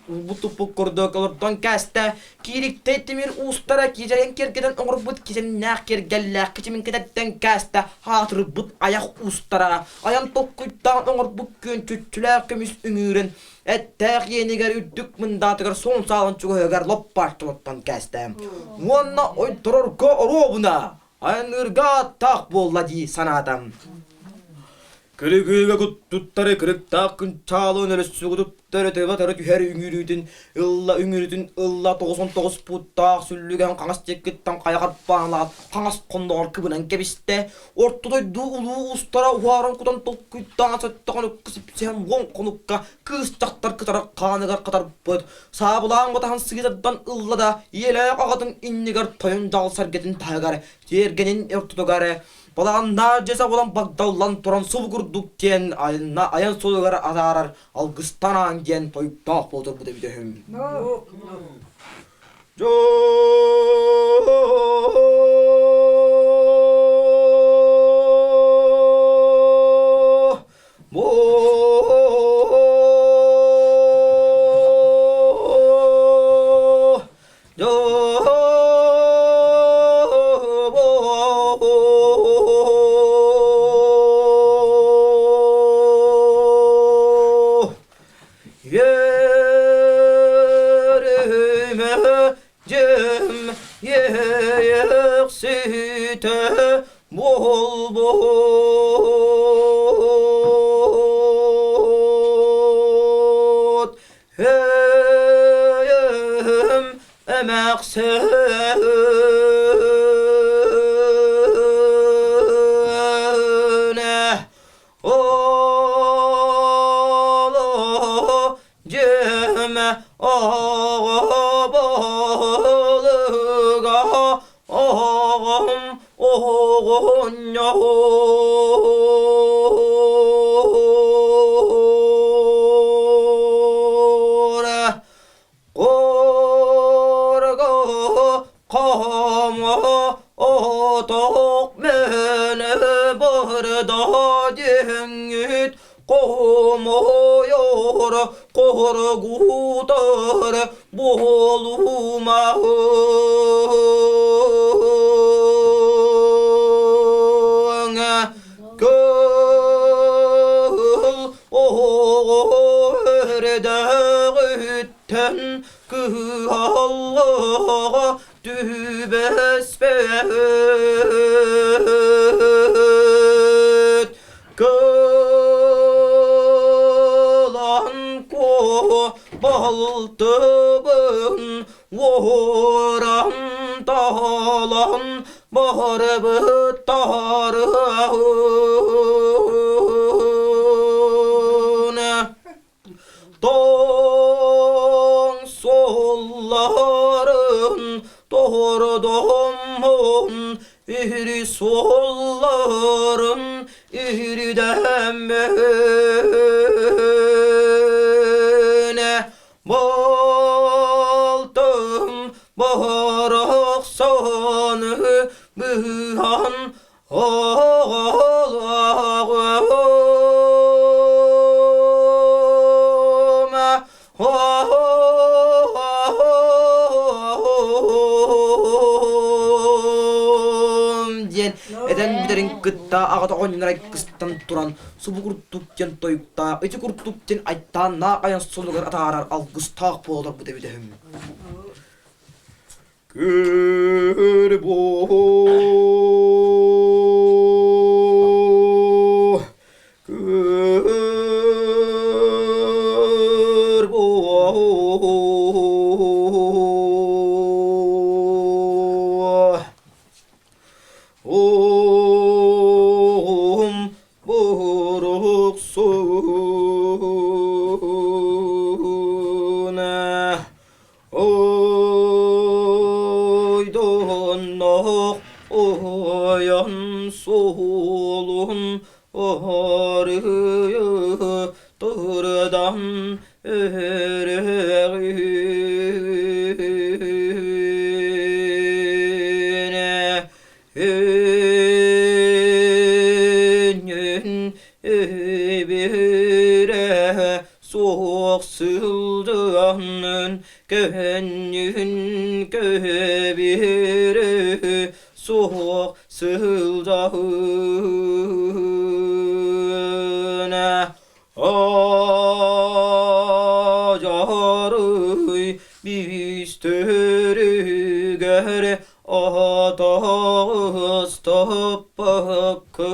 уурбут туппут курдук олордон кээстэ. Киириктэй тимир уустара киэдьэрин киэргэтэн оҥорбут кизэннээх киэргэллээх кичимин кэтэрдэн кээстэ. Хаатырбыт айах уустара айан толкуйдаан оҥорбут күөнчүччүлээх көмүс үҥүүрүн эттээх иэнигэр үрдүк мындаатыгар суон саалын чугаһыгар лоппаар толоттон кээстэ. Уонна ойторорго оруобуна айанныырга ааттаах буолла дии санаатым. Кыргыыга туттары кырыктаах кынчаалын өрөссүгүтүттэр тыба-тары түһэр үҥүүрүтүн ылла үҥүүрүтүн ылла 99 путтаах сүллүгэн хаҥас диэкиттэн хайа харбаалаат хаҥас хонноҕор кыбынан кэбистэ. Орто дойду улуу уустара уһааран кутан толкуйдаан сөттөҕүн сипсиһэн уон хонукка кыыс дьахтар кытара хааныгар хатарбыт саабылаан батаһан сыытардан ылла да ийэлээх аҕатын иннигэр тойон дьаҕыл сэргэтин таһыгар тиэргэнин ортотугар балаҕаннаах дьиэсэ буолан багдаллан туран субу курдук диэн айанна айан суолугар атаарар алгыстанаан диэн тойуктаах буолтурбут эбит үһүм. Үөрүмэ дьим иэйэхситэ буолбут Өйүм эмэхсинэ Оло дьиэмэ оҕо буолуга оҕом оҕонньор Корго хомо отох мөнө бырда диэҥҥит хомойор хоргутар буолумаһыҥ Кыл оҕо эрдэҕиттэн кыһаллаҕа түбэспэт Кылан куо балтыбын уоран таалан барыбыттарыһын Тоҥ суолларын тоһордоммун үһүрү суолларын үһүрүдэммин Балтым барахсаны быһан диэн этэн бүтэрин кытта аҕата оҕонньоро кыстан туран субу курдук диэн тойуктаах ити курдук диэн айтааннаах айан суолугар атаарар алгыстаах буоларбыт эбит үһү. Көр бу көр бу Ом буруксуна Ойдоннох ойон суолун арыы турдан өрөҕүнэ Өннүн өбүрэ. суох сылдьанын көһөнньүн көһөбүрү суох сылдьаһын Ажарый бистөрүгэр атаҕастаппакка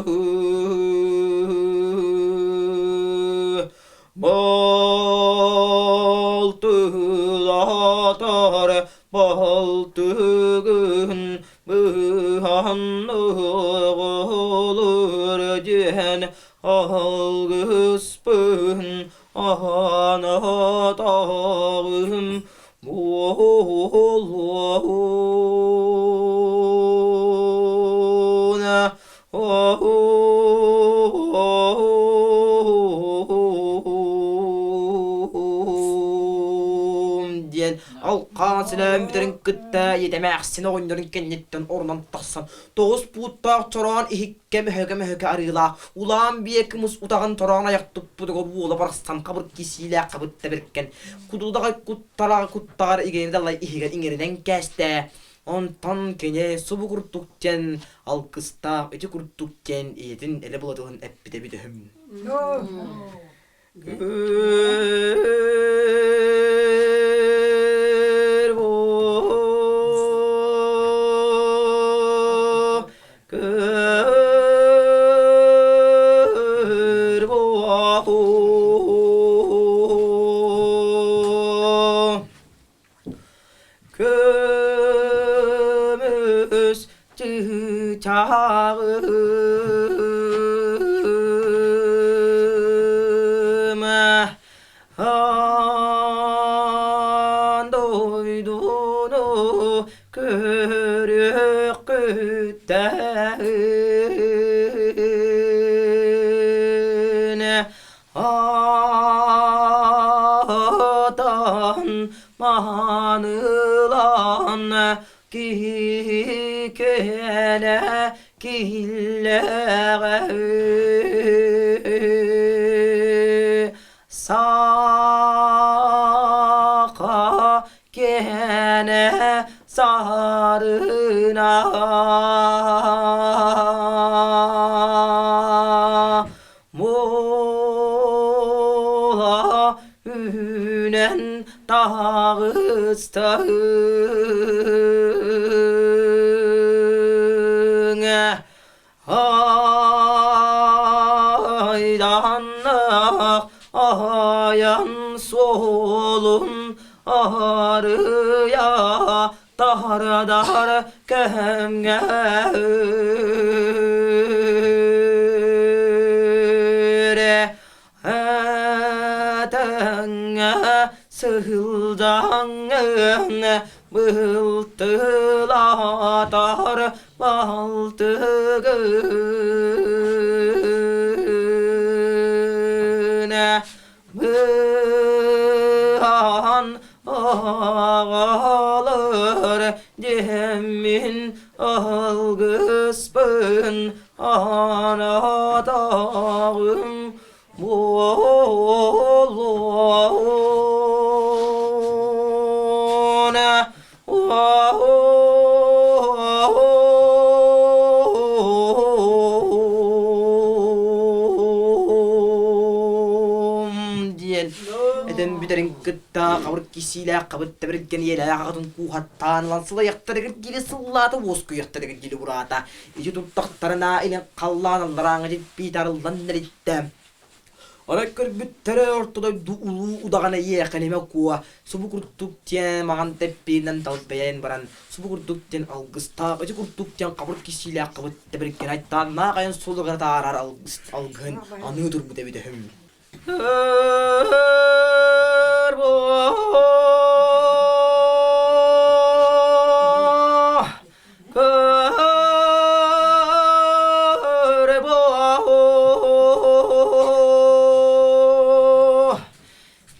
Балтылатар балтыгын быһанныҕылыр диэн Алгыспын аһаанатаҕым буолуон диэн алхаан силээн бүтэрин кытта ийэтэмээхсин оҕонньорун кэнниттэн орунан тахсан тоҕус пууттаах чороон иһик Кэмөһө-кэмөһөкө арыылаах, улаан биэ кымыс утаҕын тороон айах туппутугар уола барахсан хабыр кисиилээх хабытта бэркэн, кудудаҕай куттараҕа куттаҕар игини далай иһигэр иҥэринэн кээстэ. Онтон кини субу курдук диэн алгыстаах ити курдук диэн ийэтин элэ булатыһын эппитэ бүтэһим. Көмүс чыычааҕым аан дойдуну көрүөххүттээн Аатан маанылаан киһи кэлэ киллэҕэ Саха кэнэ саарына Муола үүнэн таҕыстаҥ Айданнах айан суолун арыйа тардар кэмҥэ Этэҥҥэ сылдьаҥҥын быһылтылатар балтыгын Быһан аҕалар диэммин алгыспын анаатаҕым буолуон диэн этэн бүтэрин кытта хабыр кисиилээх хабыр тэбиргэн ийэлээх аҕатын кууһаттаан ылан сылайахтарыгар диэри сыллаата уоскуйахтарыгар диэри бураата ити туртахтарына илин халлаан алларааҥы дьиппиит арыллан эриттэ Арай көрбүттэрэ орто дойду улуу удаҕана Иэхэнимэ Куо субу курдук диэн маҕан тэппиинэн далбайан баран субу курдук диэн алгыстаах ити курдук диэн хабыр кисиилээх хабыт тэбиргэн айтааннаах айан суолугар атаарар алгыс алгыһын аныы турбут эбит үһүм.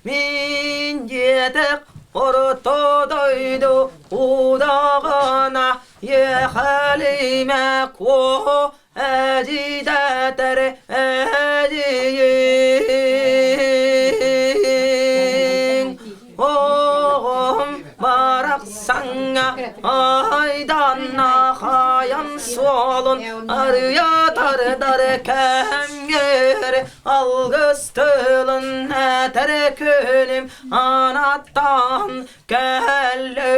Мин диэтэх орто дойду удаҕана Ехалиме куо эдидэтэр эдиим. Айданна хайан суолун арыйа тардар кэмҥэр алгыс тылын этэр күнүм анаттан кэллэ.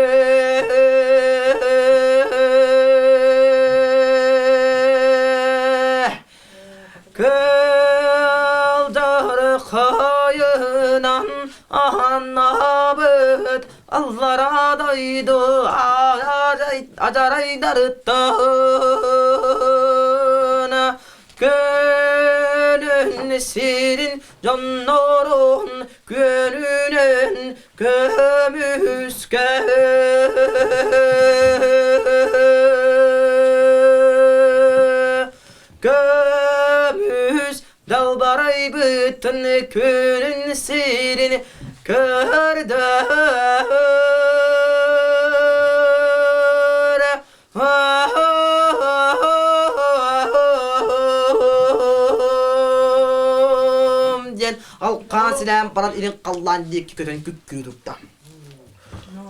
Кылдыр хайынан аһаннабыт аллара дойду адьарайдарыттан Көнүн сирин дьоннорун күөнүнэн көмүскэ Көмүс далбарайбытын күнүн сирин көрдөр. Диэн алқаан силээн баран илин халлаан диэки көтөн күккүү турда.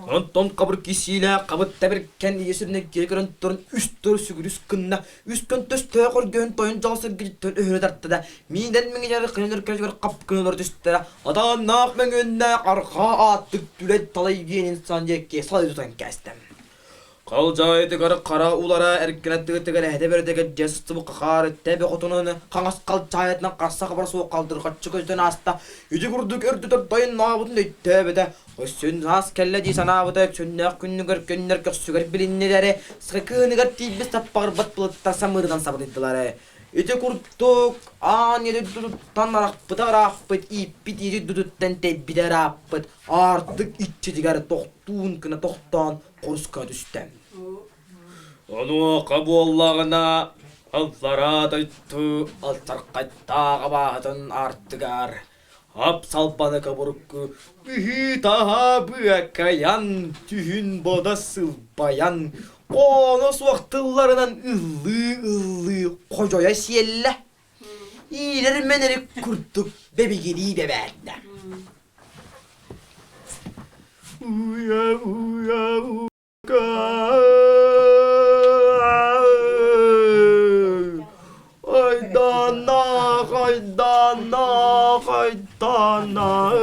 Онтон хабыр кисиилээх хабыт тэбиркэн ийэ сүрүнэ киэ көрөн туран үс төр сүгүрүс гынна, үс күн төстөөх өргөһүн тойон дьоҕус эргичиттэн өһөрө тарта да, миинэн миҥинэр кыныныр кэлигэр хап гынылар түстэрэ, атааннаах мөҥүөннээх арҕаа ааттык түлэй талай диэнин сан диэки салай тутан кээстэ. Халдьаайытыгар хара улара эркинэ тыатыгар эһэтэ бэрдэгэр дьэ сыстыбыкка хаары тэбэ хотунун хаҥас халдьаайытынан харса хабара суох халдырҕаччы көтөн ааста. Ити курдук үрдүтэр тойоннообутун өйдөөбөтө. Өссүн саас кэллэ дии санаабыта өксүннээх күннүгэр көннөр көхсүгэр билиннилэри, сыкыныгар тиийбит саппаҕырбат былыттар самыырынан сабырыйдылар. Ити курдук аан ийэ дойдутуттан арахпыта ыраахпыт, ииппит ийэ дойдутуттан тэйбитэ ырааппыт, аартык иччитигэр тохтуун гына тохтоон куруска түстэ. Онуоха буоллаҕына аллараа дойду алдьархайдаах абааһытын аартыгар ап-салбаны кобурукку быһыы-таһаа быакайан, түһүн-бодо сылбайан, хооно суох тылларынан ыллыы-ыллыы ходьойо сиэллэ. Иирэр мэнэрик курдук бэбигирии бэбээрдэ. Айдааннаах, айдааннаах, айдааннаах.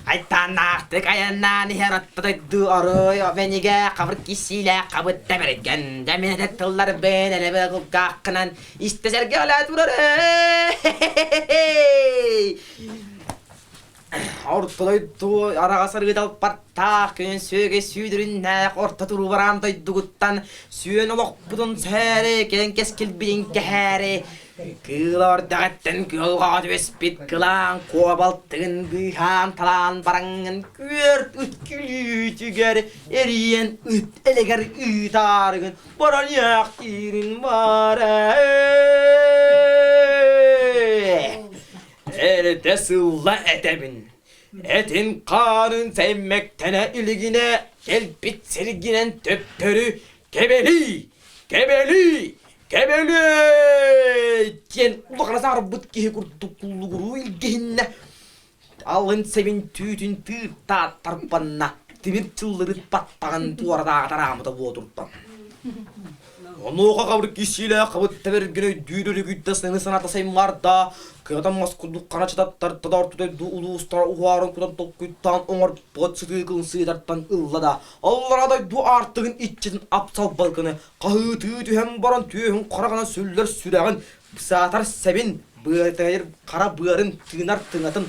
Айтааннаахтык айаннаан иһэр аттыдайдыы орой мэнигэ хабыр киссиилээх хабытта бэргэн дэминэтэ тылларбын элэбэ кулгааххынан истэ сэргэ өлөө турар. Ортолойдуу араҕас арыыталпаттаах күн сүөгэ сүүдүрүннээх орто туруубараан дойдугуттан сүөн олохпутун сээри кэлэн кэскилбитин кэһээри кыыл ордэҕиттэн кыһылҕаҕа түбэспит кылаан куобалтыгын быыһаан талаан бараҥҥын күөрт ыт күлүүтүгэр эрийэн ыт элэгэр ыытаарыгын баран иэхтиирин баара. Эрдэ сылла этэбин. Этин хаанын сэммэктэнэ илигинэ кэлбит сиргинэн төптөрү кэбэлий, кэбэлий, кэбэлий диэн улахана саарбыт киһи курдук куллугуруу илгиһиннэ. Алын сэбин түүтүн тыыттаат тарбанна, тимир чыллырыт баттаҕын туоратааҕа тараамыта буотурда. Онуоха хабыр киссиилээх хабытта бэргэн өйдүүр өрүгүйдэ сыҥы санаата саймаарда, кыатан мас курдук хара чытаттар тадаар улуустара уһаарын кутан толкуйтаан оҥорбут сытыы кылын сыытартан ылла да, аллараа дойду аартыгын иччитин апсалбалкыны хаһыытыы түһэн баран түөһүн хараҕына сүллэр сүрэҕин, саатар сэбин, быатайыр хара быарын тыынар тыҥатын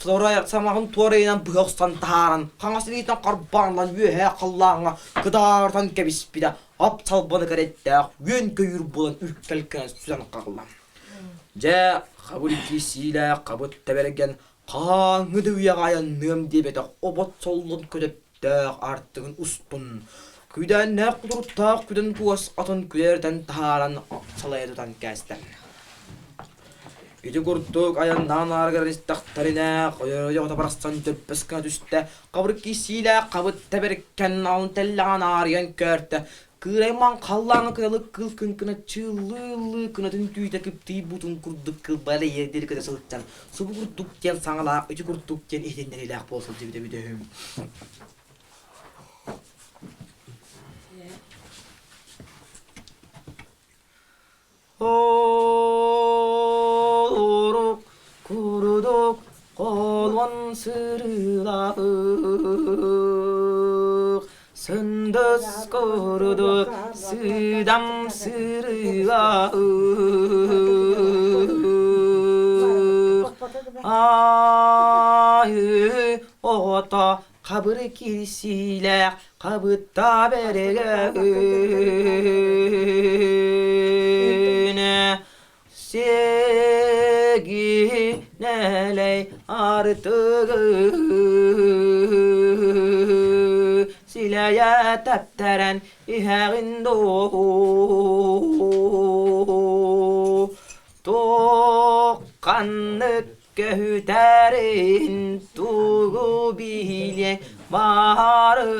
самаҕын туорайынан быһа охсон таһааран, хаҥас илиитинэн харбаанлан үөһээ халлааҥҥа кытаартан кэбиспитэ, ап-салбаны кэрэйдээх үөн-көйүүр буолан үркэл гынан сүтэн хаалла. Дьэ, хабыр киирсиилээх хабыт тэбэргэн хаһааҥҥы да үйэҕэ айанныам диэбэтэх обот соллун көтөптөөх артыгын устун, күүдээннээх кутуруктаах күдэн туос атын күдэритэн таһааран салайа тутан кээстэ. Ити курдук айаннаан аарыгар истэхтэринэ, хойойо барахсан төлпөс гына түстэ, хабыр киирсиилээх хабыт тэбэркэн алын тэллэҕин аарыйан көөртө. Кыыраймаан халлааҥҥа кыталык кыл кыҥкына чыыллыы-ыллыы кынатын түүтэ кыптыйбытын курдук кылбайа иэрдири көтө сылдьан субу курдук диэн саҥалаах ити курдук диэн иһитиннэриилээх буола сылдьыбыт эбит үһү. Орук курдук холон сырыылаах, сындыс курдук сыдам сырыылаах. Айыы оҕото хабыр кирсиилээх хабытта бэрэгүүнэ сиэгинэлэй артыгы силэйэ тэптэрэн иһэҕин дуу туох ханнык Көһүтэрин тугу билиэ баарый?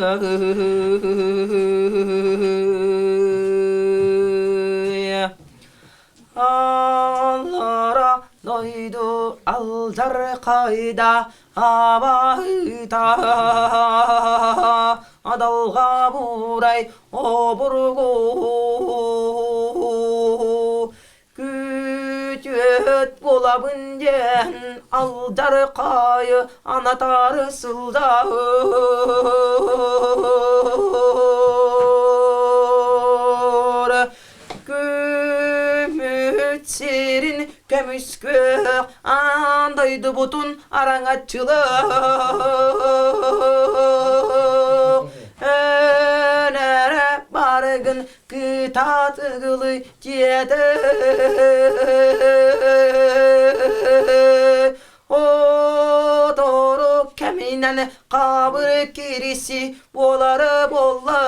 Аллара дойду алдьархайда абаһыта адалҕа буурай обургу Күтүөт буолабын диэн алдьархайы анатаары сылдьар. Көмүт сирин көмүскүөх аан дойдубутун араҥаччылыах Өнөрө барыгын Кытаат ыгылый диэтэ Отору кэминэн хабыр кириси буолары буолла.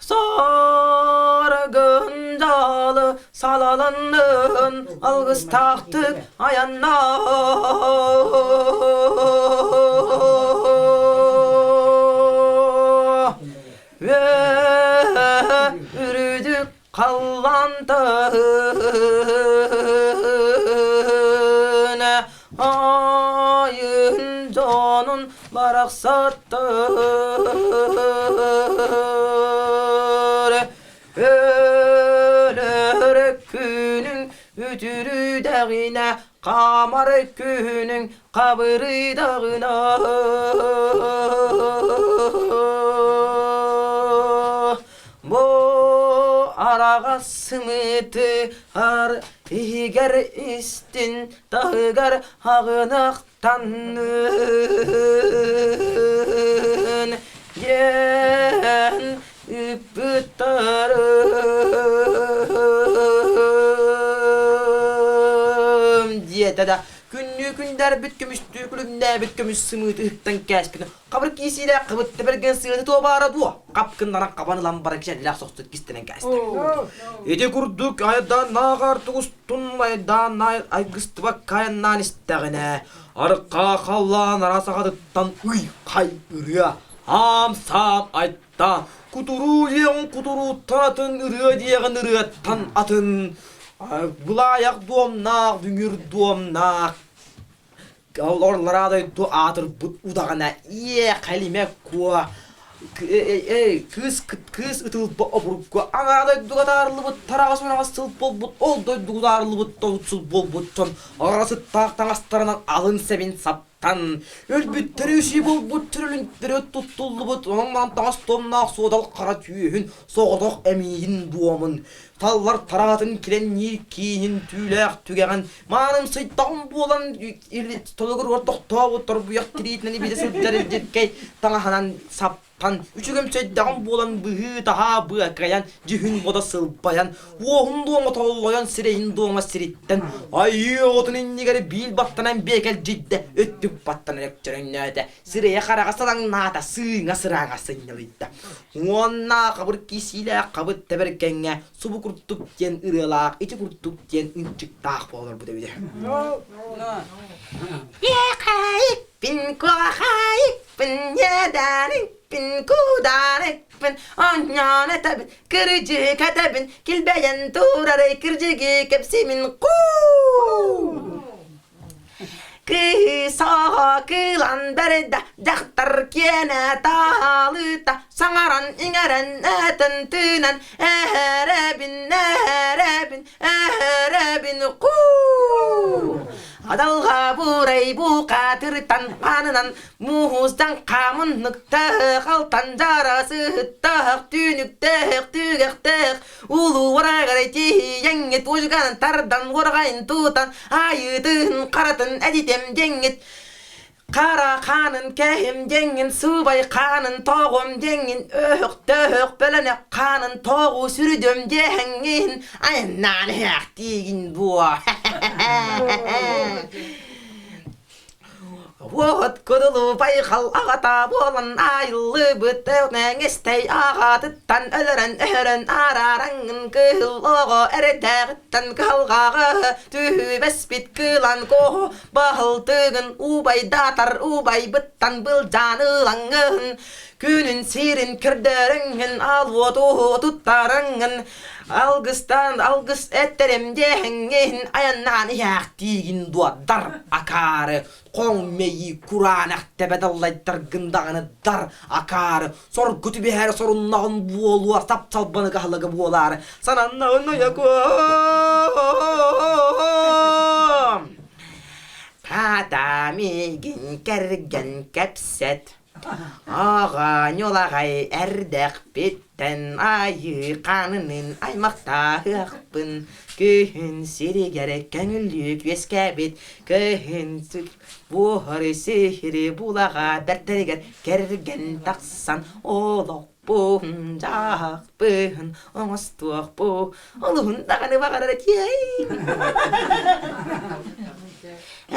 Саргын дьалы салаланнын алгыстаахтык айаннаа. Үрдүк халлаан таһын айын дьонун барахсаттар өлөр күнүҥ үтүрүйдэҕинэ хаамар күнүҥ хабырыйдаҕына Бу араҕас сымыыты ар иһигэр истин таһыгар аҕынахтаннын диэн ыыппыттарым диэтэ да күннүү күндээрбит көмүстүү күлүмнээбит көмүс сымыыты ыһыктан кээспитин Хабыр киисиилээх хабытта бэргэн сыаны туо баара дуо? Хап гыннаран хабан ылан баран кичэллээх сохсут кистэнэн кээстэ. Ити курдук айдааннааҕар тугустун айдаан айгыстыбакка айаннаан истэҕинэ, арҕаа халлаан араас аҕатыттан ый-хай ырыа, аам-саам айта, кутуруу диэҕин кутурууттан атын, ырыа диэҕин ырыаттан атын, былаайах дуомнаах, дүҥүр дуомнаах, Олорлара дойду аатырбыт удаҕана иэ Халиме Куо кыыс кыыс ытылба обургу аҥаа дойдуга таарыллыбыт тараҕас ураҕас сыл буолбут ол дойдуга таарыллыбыт толут сыл буолбут дьон арасыттаах таҥастарынан алын сэбин саптан өлбүттэри үсүү буолбут төрөлүнтэри туттуллубут онон таҥас туомнаах суодал хара түөһүн соҕотох эмиийин дуомун таллар тараатын килэнниир киинин түүлээх түгэҕин Маанымсыйдаҕым буолан толугуругар тохтообут торбуйах тириитинэн ибилэ сылдьар илдьиркэй таҥаһынан саптан. ахтан, үчүгэмсэйдэҕим буолан быһыы-таһаа быакайан, дьүһүн бодо сылбайан, уоһун дуома толлойон, сирэйин дуома сириттэн, айыы оҕотун иннигэр биил баттанан биэкэлдьийдэ, өттүк баттанан өкчөрөҥнөөтө, сирэйэ-хараҕа салаҥнаата, сыыҥа сырааҥа сынньалыйда. Уонна хабыр кисиилээх хабыт тэбэргэҥҥэ субу курдук диэн ырыалаах, ити курдук диэн ынчыктаах буоларбыт эбитэ. Пин куохайыкпын, ньэдээникпин, куударыкпын, онньоон этэбин, кырдьык этэбин, килбэйэн турарый кырдьыгы кэпсимин куу! Кыыс оҕо кыылан бэрдэ, дьахтар киэнэ таалыта, саҥаран-иҥэрэн, этэн-тыынан, эһэрэбин, эһэрэбин, эһэрэбин куу! Адалҕа буурай букатыртан хаанынан муустан хаамынныктаах алтан дьара сыһыттаах түүнүктээх түгэхтээх улуу урагарай тиийэҥҥит ужганын тардан уорҕайын тутан айыытын харатын эдитэм диэҥҥит Хара хаанын кэһим диэҥҥин сыбай хаанын тоҕум диэҥҥин өһөхтөөх бөлөнөх хаанын тоҕу сүрүдүм диэһэҥҥин айаннаан иһээхтиигин буо Уот кудулу байҕал аҕата буолан айыллыбыт эҥэстэй аҕатыттан өлөрөн өһөрөн араараҥҥын кыһыл оҕо эрэдээҕиттэн кыһалҕаҕа түбэспит кыылан куоһу Баһылтыгын убайдаатар убайбыттан былдьаан ылаҥҥын, күнүн сирин көрдөрөҥҥүн, алуоту туттарыҥҥын, алгыстан алгыс эттэрим диэһэҥҥин айаннаан иһээхтиигин дуо дар акаары хоҥ мэйии кураанах тэбэ даллайтаргын даҕаны дар акаары соргу түбэһэр соруннаҕын буолуо сап-салбаны каһылыга буолаары сананнаҕын ойокуом Хата миигин кэргэн кэпсэт Аҕа ньулаҕай эрдэхпиттэн айыы хаанынын аймахтаһыахпын күһүн сиригэр көҥүллүк үөскээбит көһүн буоһар сиһири булаҕа бэртэригэр кэргэн тахсан олохпун дьаһахпын оҥостуохпу олуһун даҕаны баҕарар этиэй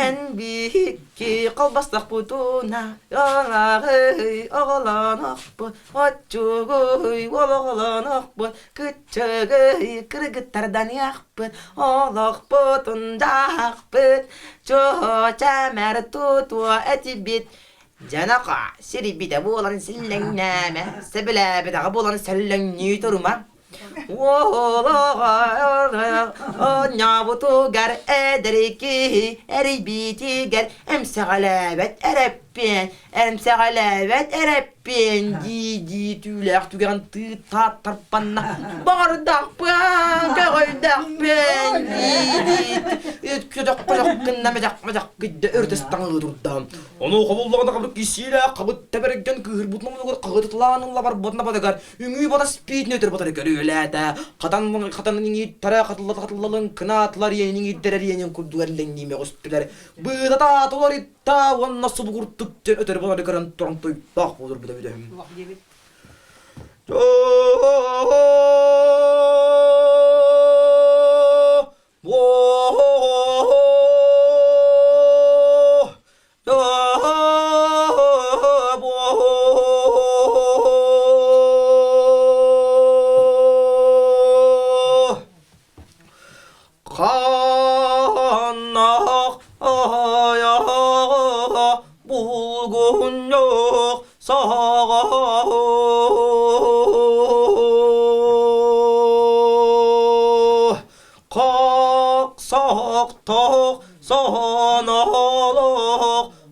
Эн биһикки холбостохпутуна оҥоҕуй оҕолонохпут оччугуй олоҕолонохпут кыччыгый кыргыттарданыахпыт олохпутун дьаһахпыт чуо-чэмэр тутуо этибит Дьанака сирийбитэ буолан силлэҥнээмэ, сөбүлээбэтэҕэ буолан сөллөҥнүү турума. Оонньообутугар эдэр киһи эрийбитигэр эмсэҕэлээбэт эрэппиэн, эмсэҕэлээбэт эрэппиэн дии-дии түүлээх түгэҕин тыытаат тарпанна баҕардахпын, көҕүйдэхпин дии-дии көтөх-көтөх гынна мөтөх-мөтөх гыйда өрүтэ таҥылыы турда. Ону хобуллаҕына хабыр кисиилээх хабыт тэбэргэн кыыһырбытын омунугар хаһытыталаан ылла барбытына батыгар үҥүү батас пиитин өтөр батары көрүөлээтэ. Хатан хатан иҥииртэрэ хатыллата хатыллалын кынаатылар иэнин иҥиирдэрэр иэнин курдугар лэҥнии мөҕүстүлэр. Быыта уларытта уонна субугурдук диэн өтөр батары көрөн туран тойдоох буолурбута бүтэһим. Ханнах айаҕа булгунньук саҕа Хахсахтах саналах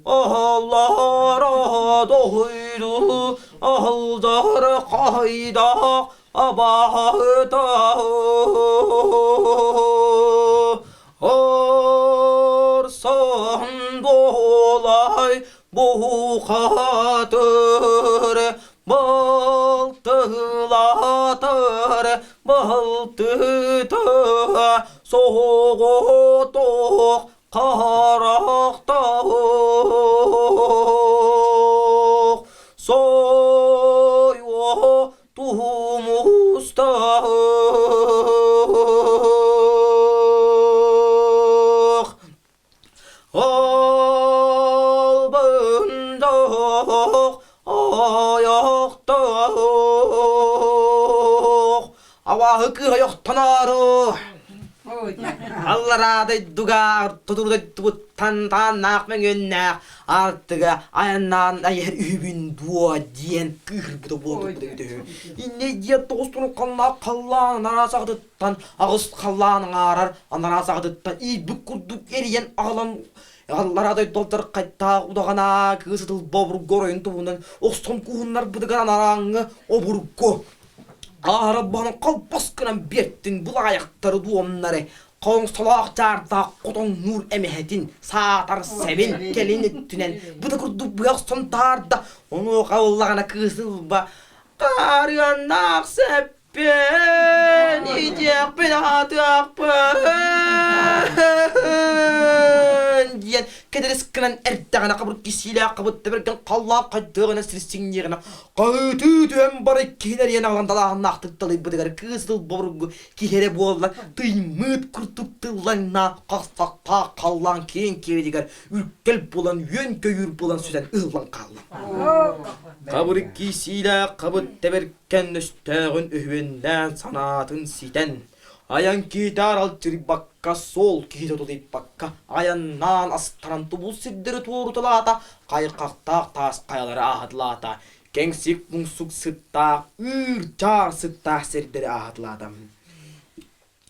аллара дойду алдар хайдах абаһыта Арсан буолай бухатыр балтылатар балтыта соҕотох харахтаах. Тумустаах Албындаах айахтаах Абааһы кыыһа ойохтоноору Аллараа дойдуга орто дойдубуттан тааннаах мөҥүөннээх Аартыга айаннаан айар үһүбүн дуо диэн кыыһырбыта буолбут үһү. Инньэ диэн тоҕус турукканнаах халлаан анараа саҕатыттан аҕыс халлаан аҥаарар анараа саҕатыттан иирбит курдук эрийэн аҕалан аллараа дойдулар хайтаах удаҕанаа кыыс ытылба обургу оройун туһунан охсон кууһуннарбытыгар анарааҥҥы обургу Аара баһан холбос гынан биэртин булаайахтары дуомнары Хоҥсолоох чаардаах хотоҥнуур эмэһэтин, саатар сэбин кэлин өттүнэн бу да курдук быа охсон таарда, онуоха ыллаҕына кыыс ылба «Хаарыаннаах сэппин, итиэхпин аһатыахпын» диэн кэдэрис гынан эрдэҕинэ хабыр кисиилээх хабытта бэргэн халлаан хайдыаҕына сир сиҥниэҕинэ хаһыытыы түһэн бары киһини эрийэн аҕалан далааһыннаахтык талыйбытыгар кыыс ыл бобургу Киһи эрэ буолла тыймыыт курдук тыллаҥнаах хахсахтаах халлаан киэҥ киэлигэр үркэл буолан үөн-көйүүр буолан сүтэн ыһыллан хаалла. Хабырыккий сиилээх хабыт тэбэркэн өстөөҕүн өһүөннээн санаатын ситэн, айан киһитэ аралдьыйбакка, суол киһитэ тутуйбакка айаннаан астаран тубул сирдэри туоруталаата, хайҕахтаах таас хайалары ааһыталаата, Кэҥсик муҥсук сыттаах, ыыр-чаар сыттаах сирдэри ааһыталаата.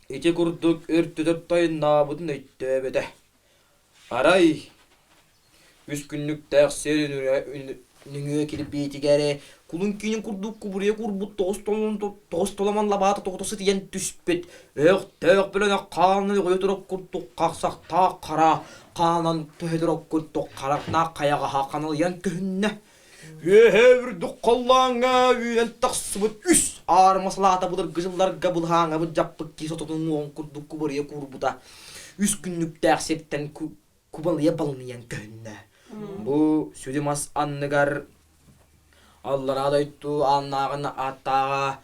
Ити курдук өртүтэр тойоннообутун өйдөөбөтө. Арай үс күннүктээх сир нөҥүө кирбиитигэр кулун киинин курдук кубуруйа куурбут тоҕус толомон лабаата тоҕото сытыйан түспүт, өөхтөөх бөлөнөх хаанын өҕүйэ турар курдук хахсахтаах хара хаанан төһө турар курдук харахтаах хайаҕаһа ханалыйан көһүннэ. Үөһээ үрдүк халлааҥҥа үүнэн тахсыбыт үс аарыма салаата былыргы дьылларга былаһааҥҥа былдьаппыт киһи сототун уоҕун курдук кубарыйа куурбута үс күннүктээх сиртэн кубалыйа балыныйан көһүннэ. Бу сүдү мас анныгар аллараа дойду ааннааҕын ааттааҕа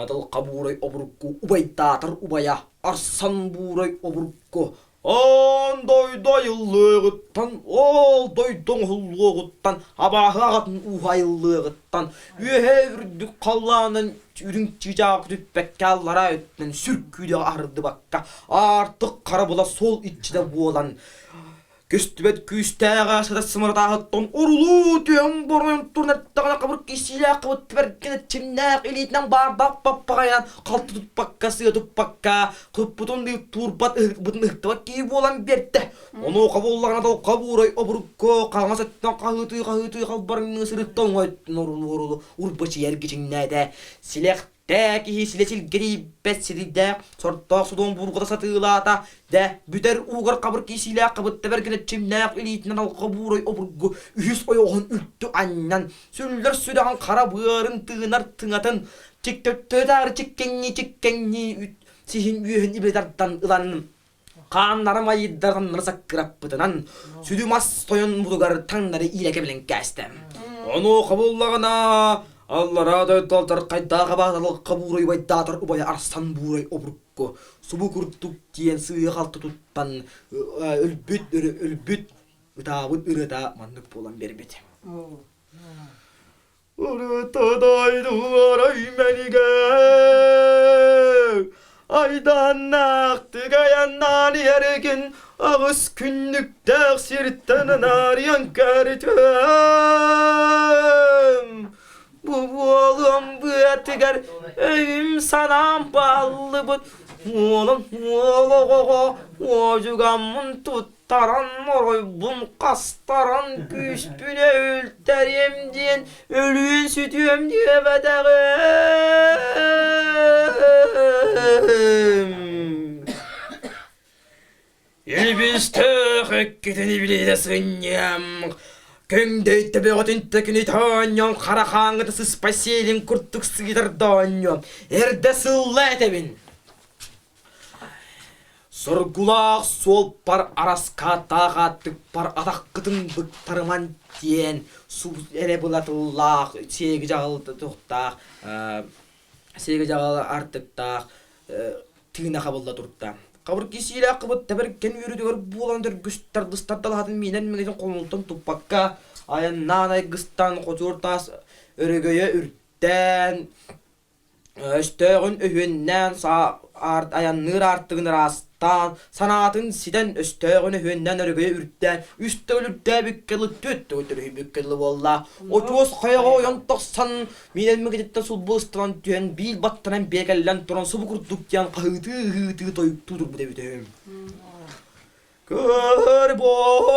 Тылха буурай обургу убайдаатар убайа Арсан буурай обургу Аан дойду айыллыаҕыттан, ол дойду оҥоһуллуоҕуттан, абааһы аҕатын ууһа айыллыаҕыттан, үөһээ үрдүк халлаанын үрүҥ чыычаах түппэккэ аллараа өттүнэн сүр күүдэҕэ аһардыбакка, аартык хара була суол иччитэ буолан, Көстүбэт күүстээҕэ сыта сымыратааһыттан орулуу түһэн боройон туран эрдэҕинэ хабыр кисиилээх хабыт бэргэн эрчимнээх илиитинэн баардаах баппаҕайынан халты туппакка сыа туппакка хыппытын туурбат ыһыкпытын ыһыктыбат киһи буолан биэрдэ. Онуоха буоллаҕына толка буурай обургу хаҥас өттүнэн хаһыытыы-хаһыытыы халбарыҥныы сырытта уҥа өттүн орулуу-орулуу урбачыйа эргичиҥнээтэ. Силэх Тээ киһи силэ силгэрийбэт сирдээх, сордоох содуом буурҕата сатыылаата, дэ бүтэр уугар хабыр киисиилээх хабытта бэргэнэччимнээх илиитинэн алҕа буурай обургу үһүс ойоҕоһун үлтү анньан, сүллэр сүрэҕин хара быарын тыынар тыҥатын чиктөттөтаары чиккэҥнии-чиккэҥнии сиһин үөһүн ибили тардан ылан хааннара майыйдарганнары саккыраппытынан сүдү мас тойон мутугар таҥнары иилэ кэбилэн кээстэ. Онуоха буллаҕына аллараа дойду алдьархайдаах абааталыкка буурай убайдаатар убайа Арсан буурай обургу субу курдук диэн сыыһа-халты туттан өлбүт өлбүт ытаабыт ырыата маннык буолан биэрбит. Урутудойдуорой мэнигэ айдааннаахтык айаннаан иһэргин аҕыс күннүктээх сиртэн анаарыйан көрүтүөм. Бу буолуом быатыгар өйүм-санаам бааллыбыт уолум уол оҕоҕо уодьугаммын тут Таран оройбун хастаран күүспүн өлтөриэм диэн өлүөн сүтүөм диэбэтэҕим. Илбистээх эккитин ибилиитэ сынньыам, көҥдөй төбөҕүтүн төкүнү тоонньон хара хааҥҥыта сыспай сиэлин курдук сыытар доонньуом, эрдэ сылла этэбин. Соргулаах суолпар араскааттаах ааттыкпар атаххытын быктарыман диэн. эрэ була тыллаах, сиэги дьаҕыл туохтаах, сиэги дьаҕыл артыктаах тыына хабылла турда. Хабыр кисиилээх кыбыт тэбэркэн үөрүүтүгэр буолан төргүстэр дыстар далаһатын миинэн миҥэтин хомултан туппакка айаннаан айгыстан хотуур таас өрөгөйө үрдээн Өстөөҕүн өһүөннээн айанныыр аартыгын ыраастаан, санаатын ситэн өстөөҕүн өһүөннээн өрөгөйө үрдээн, үс төгүл үрдээбиккэ дылы, түөрт төгүл төлөһүйбүккэ дылы буолла. Очуос хайаҕа ойон тахсан, миинэммикититтэн сулбу ыстанан түһэн, биир баттанан биэкэллэн туран субу курдук диэн хаһыытыы-ыһыытыы тойуктуу турбут эбит үһү. Көр боо,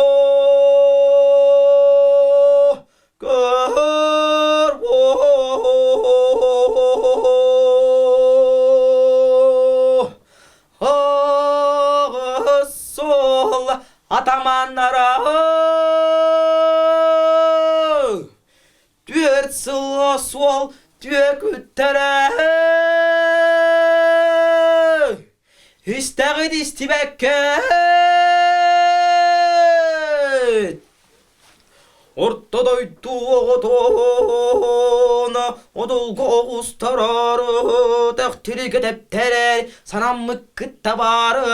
көр боо, аҕыс суол атаманнара Түөрт сылга суол түөкүттэрэ Истэҕит истибэккэт Орто дойду оҕотун одулга оҕустарар Тэхтиригэ тэптэрэр санаммыккыт табаары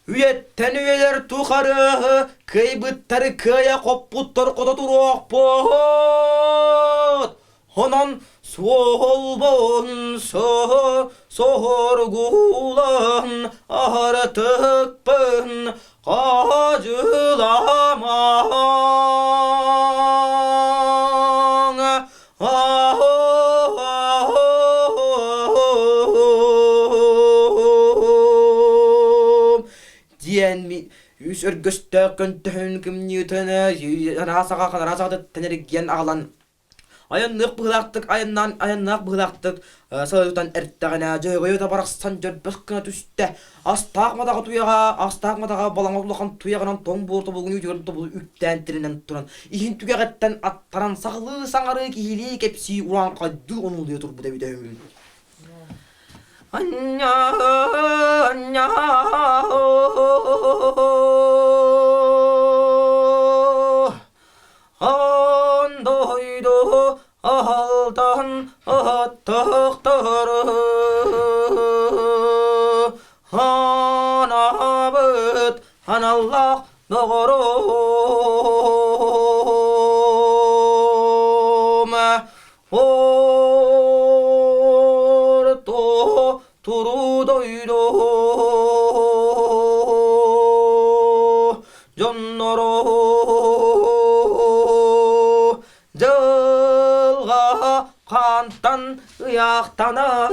Үйэттэн үйэлэр тухары кыайбыттары кыайа хоппуттар хото туруохпут. Онон суолбун соһоргуулан аһартыкпын хаадьыламаҥ. Диэн үс өргөстөөх көнтөһүн кымньыытын араас саҕатыттан эргийэн аҕалан айанныах быһыылаахтык айаннаан айаннаах быһыылаахтык салайытан эртэҕинэ дьөһөгөйө да барахсан дьөрбөс гына түстэ Астаах матаҕа туйаҕа, астаах матаҕа балаҥа улахан туйаҕынан тоҥ буор тобулугун үүтүгэр тобулу үктээн тирэнэн туран, иһин түгэҕиттэн аттаран сахалыы саҥарыы киһилии кэпсии урааҥхайдыы онуулуйа турбут эбитэ үһү. Анньа, анньа, Андойду аһалтан аттахтары Ханаабыт аналлаах доҕорум Орто туруу дойду дьонноро дьылҕа хаантан ыйаахтанан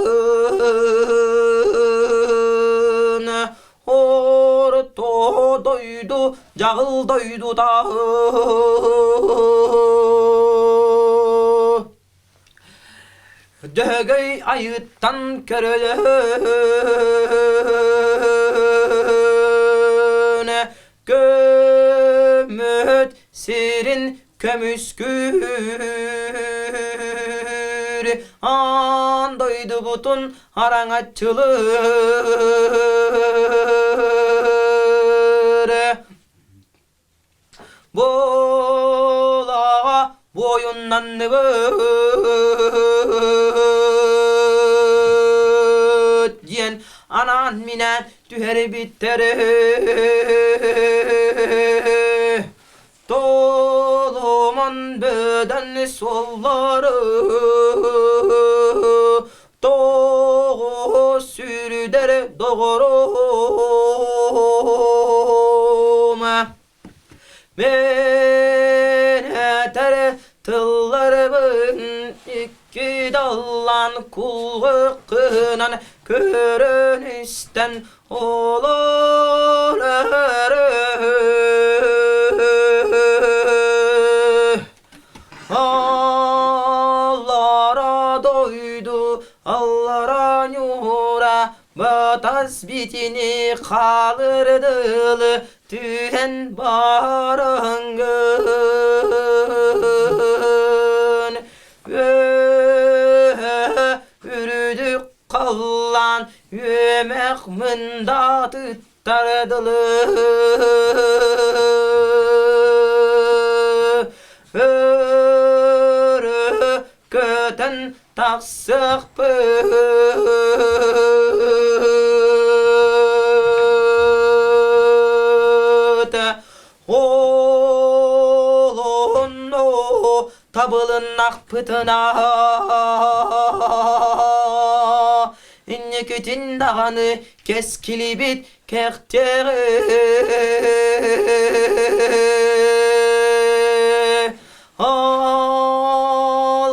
орто дойду дьаҕыл дойдута Дьөһөгөй айыыттан көрөлөөн көмөт сирин көмүскүүр аан дойдубутун араҥаччылыыр Буолаҕа буойуннанныбыт диэн анаан-минээн түһэрбиттэр Толомон бөдөн суоллары тоҕо сүрдэр доҕорум Мен этэр тылларбын икки даллан кулгыккынан көрөн истэн олор Аллара дойду, аллара ньуура, батас битини хаалырдылы түһэн бараҥҥын. Үрдүк халлаан үөмэх мындатыттар дылы. көтөн тахсыахпыт. Ол онно табылыннахпытына инникитин даҕаны кэскилибит кэхтиэҕи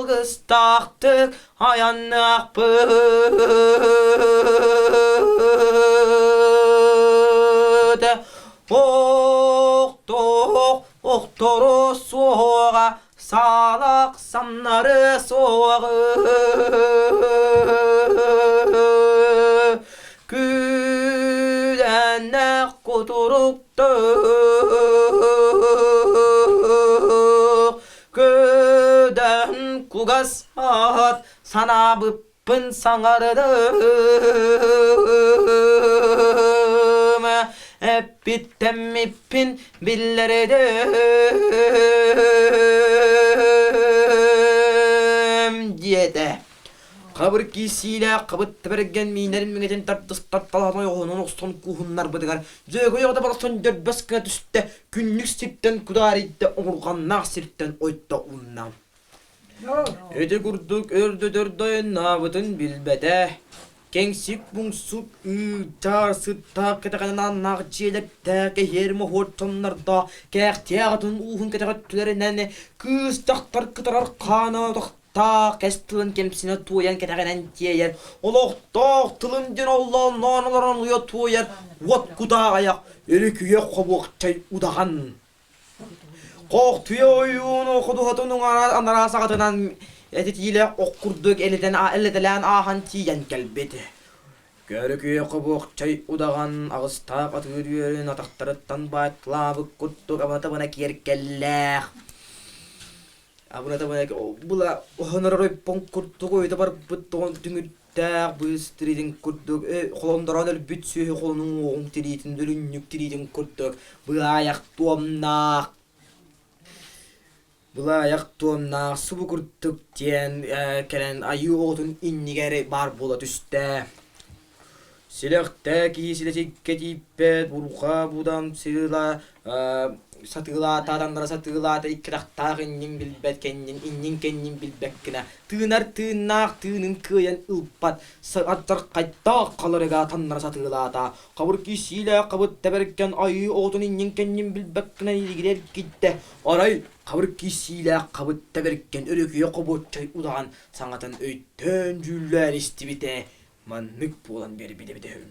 алгыстаахтык айанныахпыт охтоох охторо суоҕа саалах самнары суоҕы күүдээннээх кутуруктаах көдөн кугас аат санаабыппын саҥардым эппиттэммиппин биллэрдим диэтэ Хабыр киисиилээх хабытта бэргэн миинэрин миҥэтин тардыстар талаһан ойоҕоһунан охсон кууһуннарбытыгар Дьөгөй оҕото барахсан дөрбөс гына түстэ, күннүк сиртэн кудаарыйда, оҥурҕаннаах сиртэн ойто уунна. Ити курдук өрдөтөр дойуннаабытын билбэтэ. Кэҥсик муҥсук ыытаар сыттаах кэтэҕинэн ааннаах дьиэлэрдээх кэһиэр моһуор дьоннордоох кээхтиэх атын ууһун кэтэҕэ өттүлэринэн кыыс дьахтар кытарар хаана таах кэс тылын кэмсинэ туойан кэтэҕинэн тиэйэр, олохтоох тылын диэн оллоонноон олорон уйа туойар уот кутаах айах, өрүкүйэ хобуохчай удаҕан. Хоохтуйа ойуун ходуһатын анараа саҕатынан этитиилээх ох курдук элитэлээн ааһан тиийэн кэлбит. Көрүкүйэ хобуохчай удаҕан аҕыстаах атыыр үөрүн атахтарыттан баатталаабыт курдук абына-табына киэргэллээх Абына-табына була оһонорор ойбон курдук ойута барбыт тоҕон түҥүрдээх быыс тириитин курдук холондорон өлбүт сүөһү холонун уоҕун тириитин өлүнньүк тириитин курдук былаайах туомнаах былаайах туомнаах субу курдук диэн кэлэн айыы оҕотун иннигэр баар буола түстэ. Силэхтэ киһи силэчиккэ тиийбэт, бурҕаа будан сыыла сатыылаата, атаннара сатыылаата, икки атахтаах иннин билбэт кэннин, иннин кэннин билбэккинэ, тыынар тыыннаах тыынын кыайан ылбат, ардьархайдаах халарыга атаннара сатыылаата, хабыр киисиилээх хабыт тэбэргэн айыы оҕотун иннин кэннин билбэккинэ илигирэ эргийдэ, арай хабыр киисиилээх хабыт тэбэргэн өрүкүйэ хобуоччай удаҕан саҥатын өйдөөн-дьүүллээн истибитэ, маннык буолан биэрбит эбитэ үһү.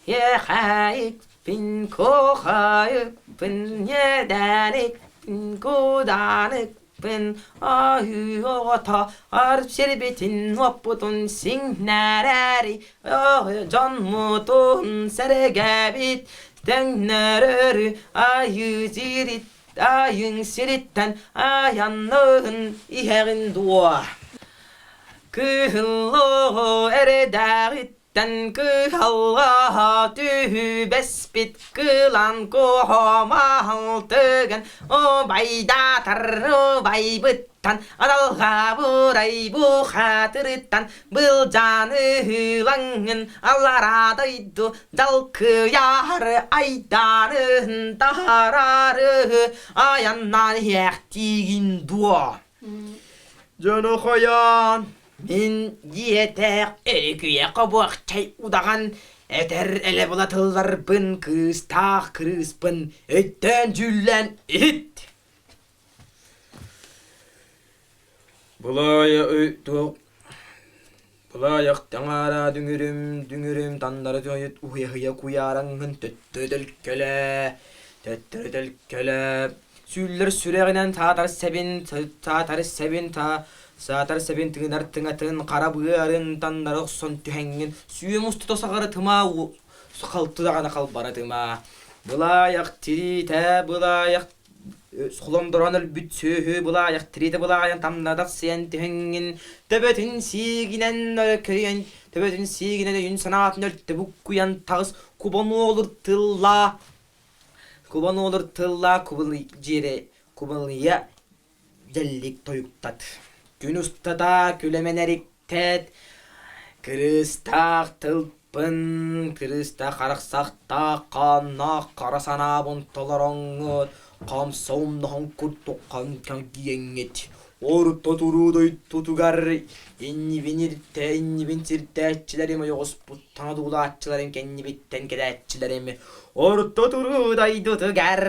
Ехайыкпын, кохайыкпын, еданикпын, куданикпын, аһыы оҕото ар сирбитин уоппутун сиҥнээрэри, дьоммутун сэрэгэбит, тэҥнэрөрү айыы сирит, айыҥ сириттэн айанныгын иһэҕин дуо? Кыһыллоҕо эрэдээҕиттэн кыһалҕаһа түһүбэспит кылан куоһумаһалтыгын убайдаатар убайбыттан адалҕаабырай бухатырыттан былдьааны ыһыылаҥҥын аллараа дойду дьалкыйар айдаанын таһаарары айаннаан иһээхтиигин дуо Дьону хойоон, мин диэтээх өрүкүйэ хобуохчай удаҕан этэр элэ була тылларбын кыыстаах кырыыспын өйдөөн-дьүүллээн иһит. Былаайа өй туох Былаайах таҥара дүҥүрүм, дүҥүрүм таннары түһүйүт уһуйа-уһуйа куйаараҥҥын төттөрү төлкөлөө, төттөрү төлкөлөө. Сүүллэр сүрэҕинэн саатар сэбин, саатар сэбин, саатар сэбин тыынар тыҥатын, хара быарын таннары охсон түһэҥҥин, сүөм устута саҕарытыма, халты даҕаны халбаратыма. Былаайах тириитэ, былаайах Холондорон өлбүт сүөһү былаайах тириитэ былаайан тамнадах сиэн түһэҥҥин төбөтүн сиигинэн көрүйэн төбөтүн сиигинэн өйүн санаатын өлтө буккуйан таҕыс кубан уолур тыллаа кубан уолур тыллаа кубулуй дьиэрэ кубулуйа. дьэллик тойуктат. Күн устата күлэмэнэриктэт, кырыыстаах тылбын, кырыыстаах харахсахтаах хааннаах хара санаабын толороҥҥут, хамса умнаһын курдук киэҥҥит, орто туруу дойдутугар иннибин иртэ иннибин сирдээччилэрим ойоҕоспуттан одуулааччыларым кэннибиттэн кэлээччилэрим орто туруу дойдутугар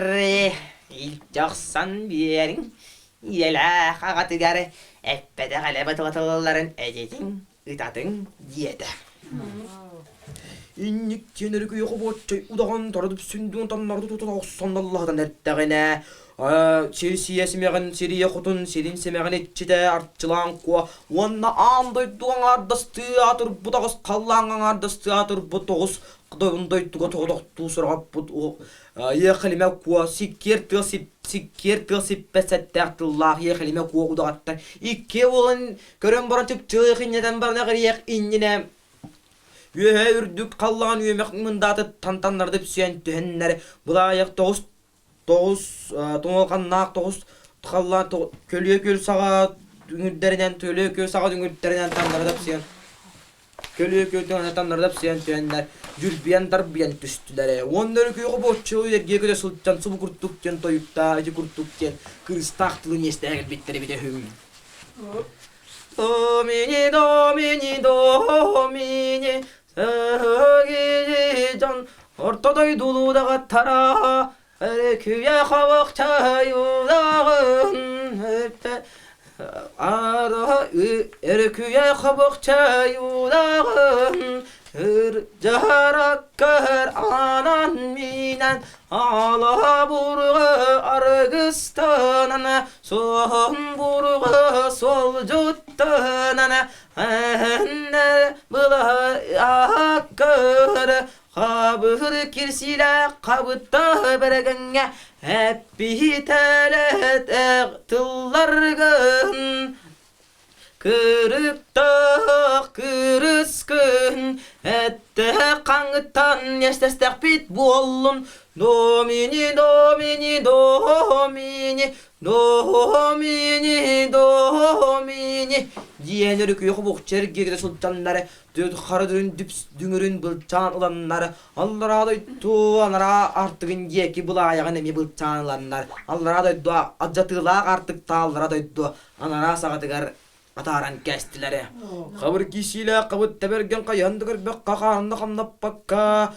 илдьэ охсон биэриҥ ийэлээх аҕатыгар эппэтэх элэ тылларын этитиҥ ытатыҥ диэтэ Инник диэн өрүкүйэ хобуоччай удаҕан тородуп сүндүн тоннорду тутан охсон аллаһытан эрдэҕинэ сир сийэ симэҕин сирийэ хотун сирин симэҕин иччитэ арчылаан куо уонна аан дойдуга аҥаардастыы аатырбыт аҕыс халлааҥҥа аҥаардастыы аатырбыт тоҕус дойдуга тоҕотохтуу сураҕаппыт Иэхэлимэ куо сиккиэр тыал сиккиэр тыал сиппэт сэттээх тыллаах Иэхэлимэ куо удаҕаттар иккиэ буолан көрөн баран чыпчыах иннэтэн баран эҕириэх иннинэ үөһэ үрдүк халлаан үөмэх мындаатыттан таннарды сүөн түһэннэр былаайах тоҕус тоҕус туҥалҕаннаах тоҕус халлаан көлүө күөл саҕа дүҥүрдэринэн көлүө күөл саҕа дүҥүрдэринэн таннары дапсыйан көлүө күөл таннары дапсыйан түһэннэр дьүрбүйэн дарбыйан түстүлэр уонна өрүкүйэҕэ буоччу эргиэ көтө сылдьан субу курдук диэн тойуктаа ити курдук диэн кырыыстаах тылын иэстээх кэлбиттэр эбитэ үһү Домини, домини, домини, дьон орто дойдулуудаҕаттара өрүкүйэ хабахчайуулааҕын өрүкүйэ хабахчайуулааҕын ырдьараккар анан минэн Алабурга аргыстанан, суоһун-бурга суолдьуттанан, эһэннэр былаһааккар хабыр кирсиилээх хабытта бэргэҥҥэ эппиһитэлэт тылларгын Кырыктаах кырыскын эттээх хаҥыттан эстэстэхпит буоллун Домини, домини, домини, домини, домини диэн өрүкүйэ хобуохча эргиирэ сылдьаннар хара дүҥүрүн былчаан ыланнар аллараа дойду анараа артыгын диэки былаайаҕын эмиэ былчаан ыланнар аллараа дойду алдьатыылаах артыктааллара дойду анараа саҕатыгар атааран кээстилэрэ. Хабыр киисиилээх хабыт тэбэргэн хайаан да көрбөххө хаанна хамнаппакка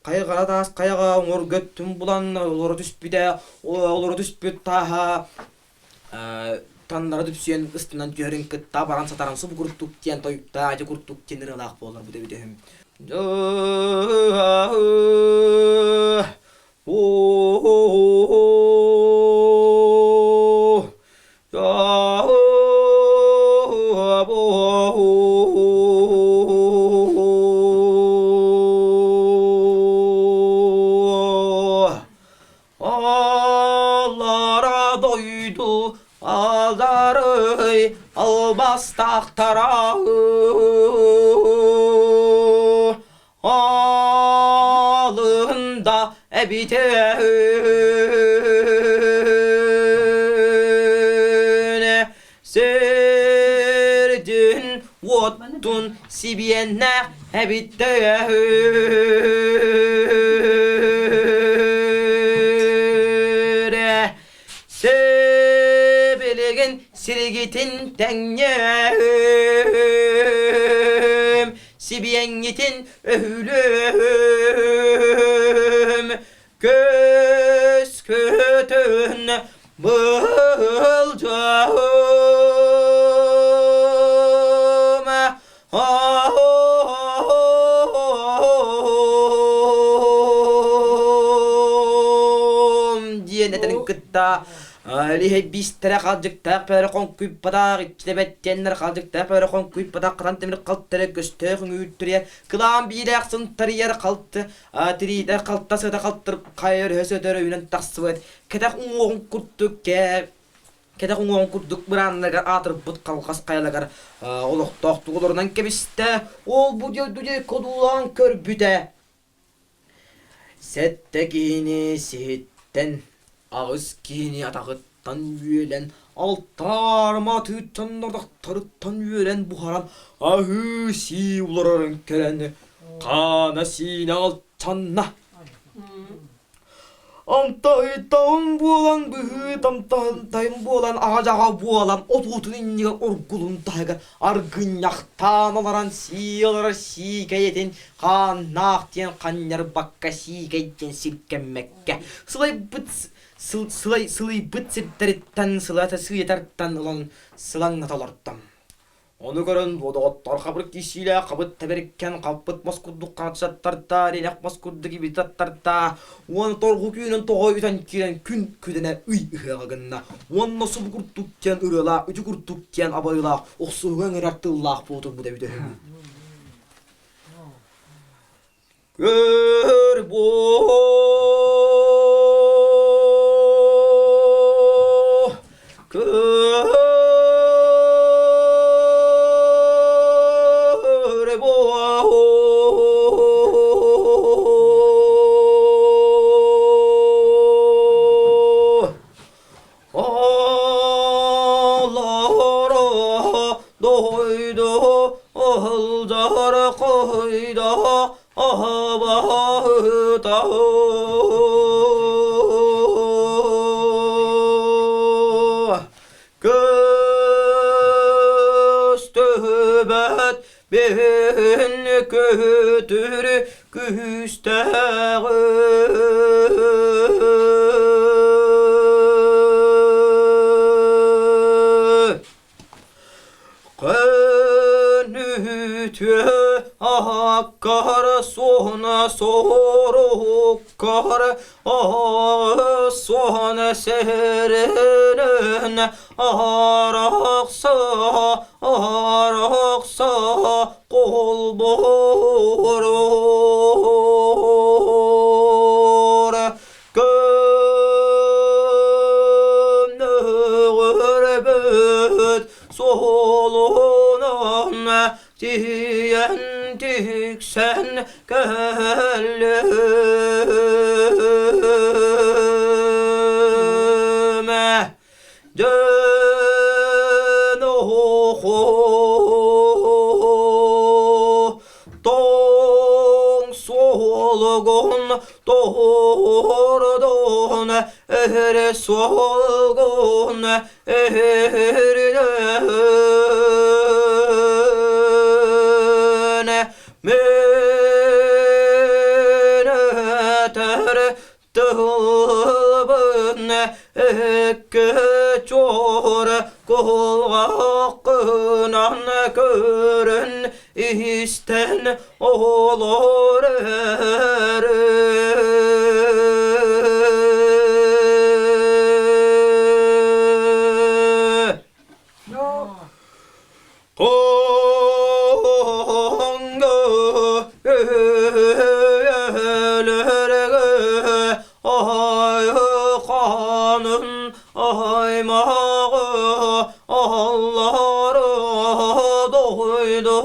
хайҕара таас хайаҕа оҥорго өттүн булан олоро түспүтэ олоро түспүт тааһа таннара дүпсүйэн ыстынан түһэрин кытта баран сатаран субу курдук диэн тойуктаа ити курдук диэн ырыалаах буолар бу дэбидэһим Аллара дойду алдарый албастахтара Алында эбитэ Сирдин уоттун сибиэннээх эбитэ Сөбүлүгүн сиригитин тэҥнэһим, сибиэҥҥитин өһүлүөм, көскөтүн былдьаһым. Диэн этэрин кытта лиһэйбиистэрэ халдьыктаах бөрө хоҥкуйбатах, иччитэбэттиэннэр халдьыктаах бөрө хоҥкуйбатах хатан тимир халтары көстөөх үҥүүттэрийэр, кылаан биилээх сынтарыйар халты тириитэ халта сыта халтыр хайа өрүһэ сөтөр өйүнэн тахсыбыт, кэтэх уҥуоҕун курдук кээ Кэтэх уҥуоҕун курдук бырааннарыгар аатырбыт халҕас хайаларыгар олохтоохтук олорунан кэбистэ. Ол бу дойду диэки одуулаан көрбүтэ. Сэттэ киһини сиһиттэн, аҕыс киһини атаҕыттан. астарыттан үөлэн, алтаарыма атыыттан ардахтарыттан үөрэн буһаран аһыы-сии олорорун көрөн, хаана-сиинэ алчанна. Онтойтоҕум буолан быһыы-томтойум буолан аҕа-дьаҕа буолан отуутун иннигэр оргулун таһыгар аргынньахтаан олорон сии олорор сиикэй этин хааннаах диэн ханньарбакка сиикэй диэн сиргэммэккэ сылайбыт сылыйбыт сирдэриттэн сылата сыыйатартан ылан сылаҥната олордум. Ону көрөн доҕоттор хабыр киирсиилээх хабыт тэбэриккэн хаппыт мас курдук хааччаттарда, ринэх мас курдук ибитаттарда уонна торҕу күүнэн тоҕо үтэн киирэн күн күдэнэ ый ыһыаҕа гынна уонна субу курдук диэн ырыалаах, үтү курдук диэн абайылаах охсуһуга ыҥырар тыллаах буотурбут эбит үһү. Көр Олоро дойду ыһылдьар кыйда аһабаһыта Көстүбэт биһин көтүр күүстээҕи Көнүтүө аһаккар суона соруккар суона сэринэн арахса арахса Холбоор көннөҕөрбүт суолунан тиийэн тиксэн кэллим. Дьэн оһохо тоҥ суолугун тоһордон эһэрэ суолгун эһэрдэн мен этэр Тылбын эккэ чуор кулгааххынан көрөн истэн олор Конго өлөргө айханын аймаҕы аллара дойду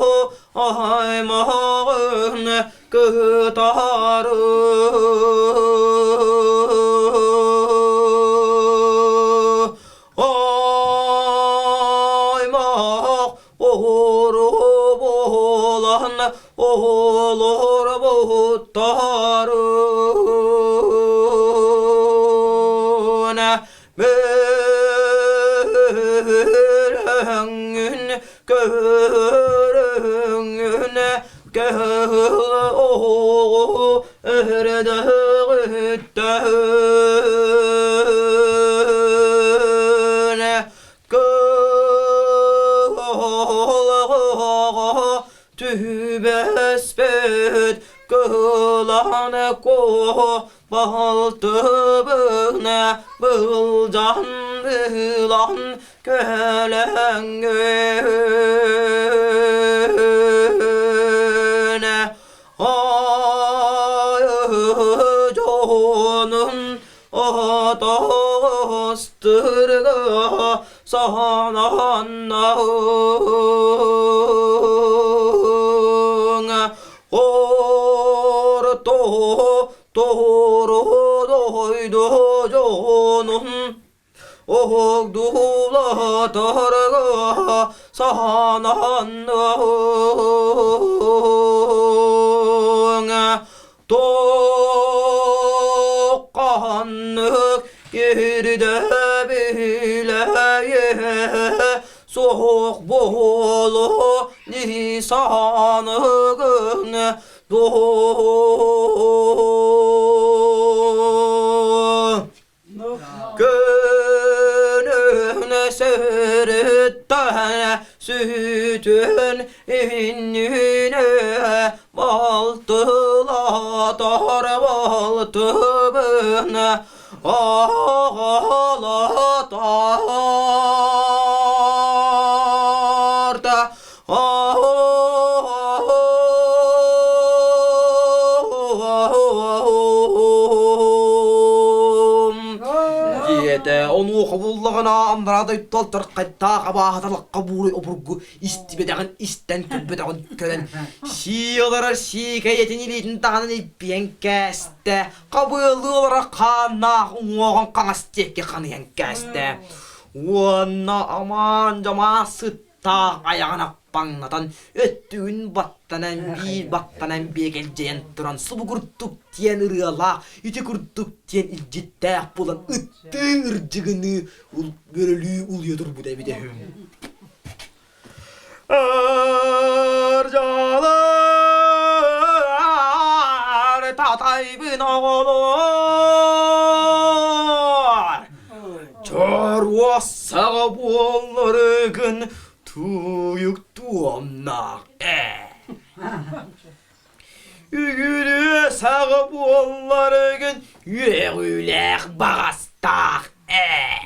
аймаҕын кытары Аймах оһоро буолан оһолорбуттарын Мөрөҥүн көрөҥүн кыһыл оҕу өрдөҕүттэн кыһылҕаҕа түбэспит кыһылан куо балтыбына былдьан ылан кэлэҥҥин Ай дьонум атаҕастырга саһанаһаннаҕыҥ Орто тоҕо дойду дьонун. Уһук дуулаторго саһанаһанныҥ Туохханнык ирдэбилэйэ суох буолуо дии саныгын дуо Көнөнө сөрүттэ сүтүн иннинэ балтылатар балтыбын аҕалатарда Диэтэ онуоха буллаҕына анараа дойду алтархайдаах абааһыталахха бууруй обургу истибэтэҕин истэн көрбөтөҕүн көрөн сии олорор сиикэй этин илиитин таһынан илбийэн кээстэ хабыалыы олорор хааннаах уҥуоҕун хаҥас диэки ханыйан кээстэ уонна амаан дьамаа сыт таах айаҕын аппаҥнатан, өттүгүн баттанан биир баттанан биэгэлдьийэн туран субугурдук диэн ырыалаах, ити курдук диэн илдьиттээх буолан ыттыы ырдьыгыныы бөрөлүү улуйа турбута эбитэ үһү. Ырдьалар татайбын оҕолор Чоруо саҕа буолларыгын тууйук туомнаах ээ. Үгүрүө саҕа буолларыгын үөҕүүлээх баҕастаах ээ.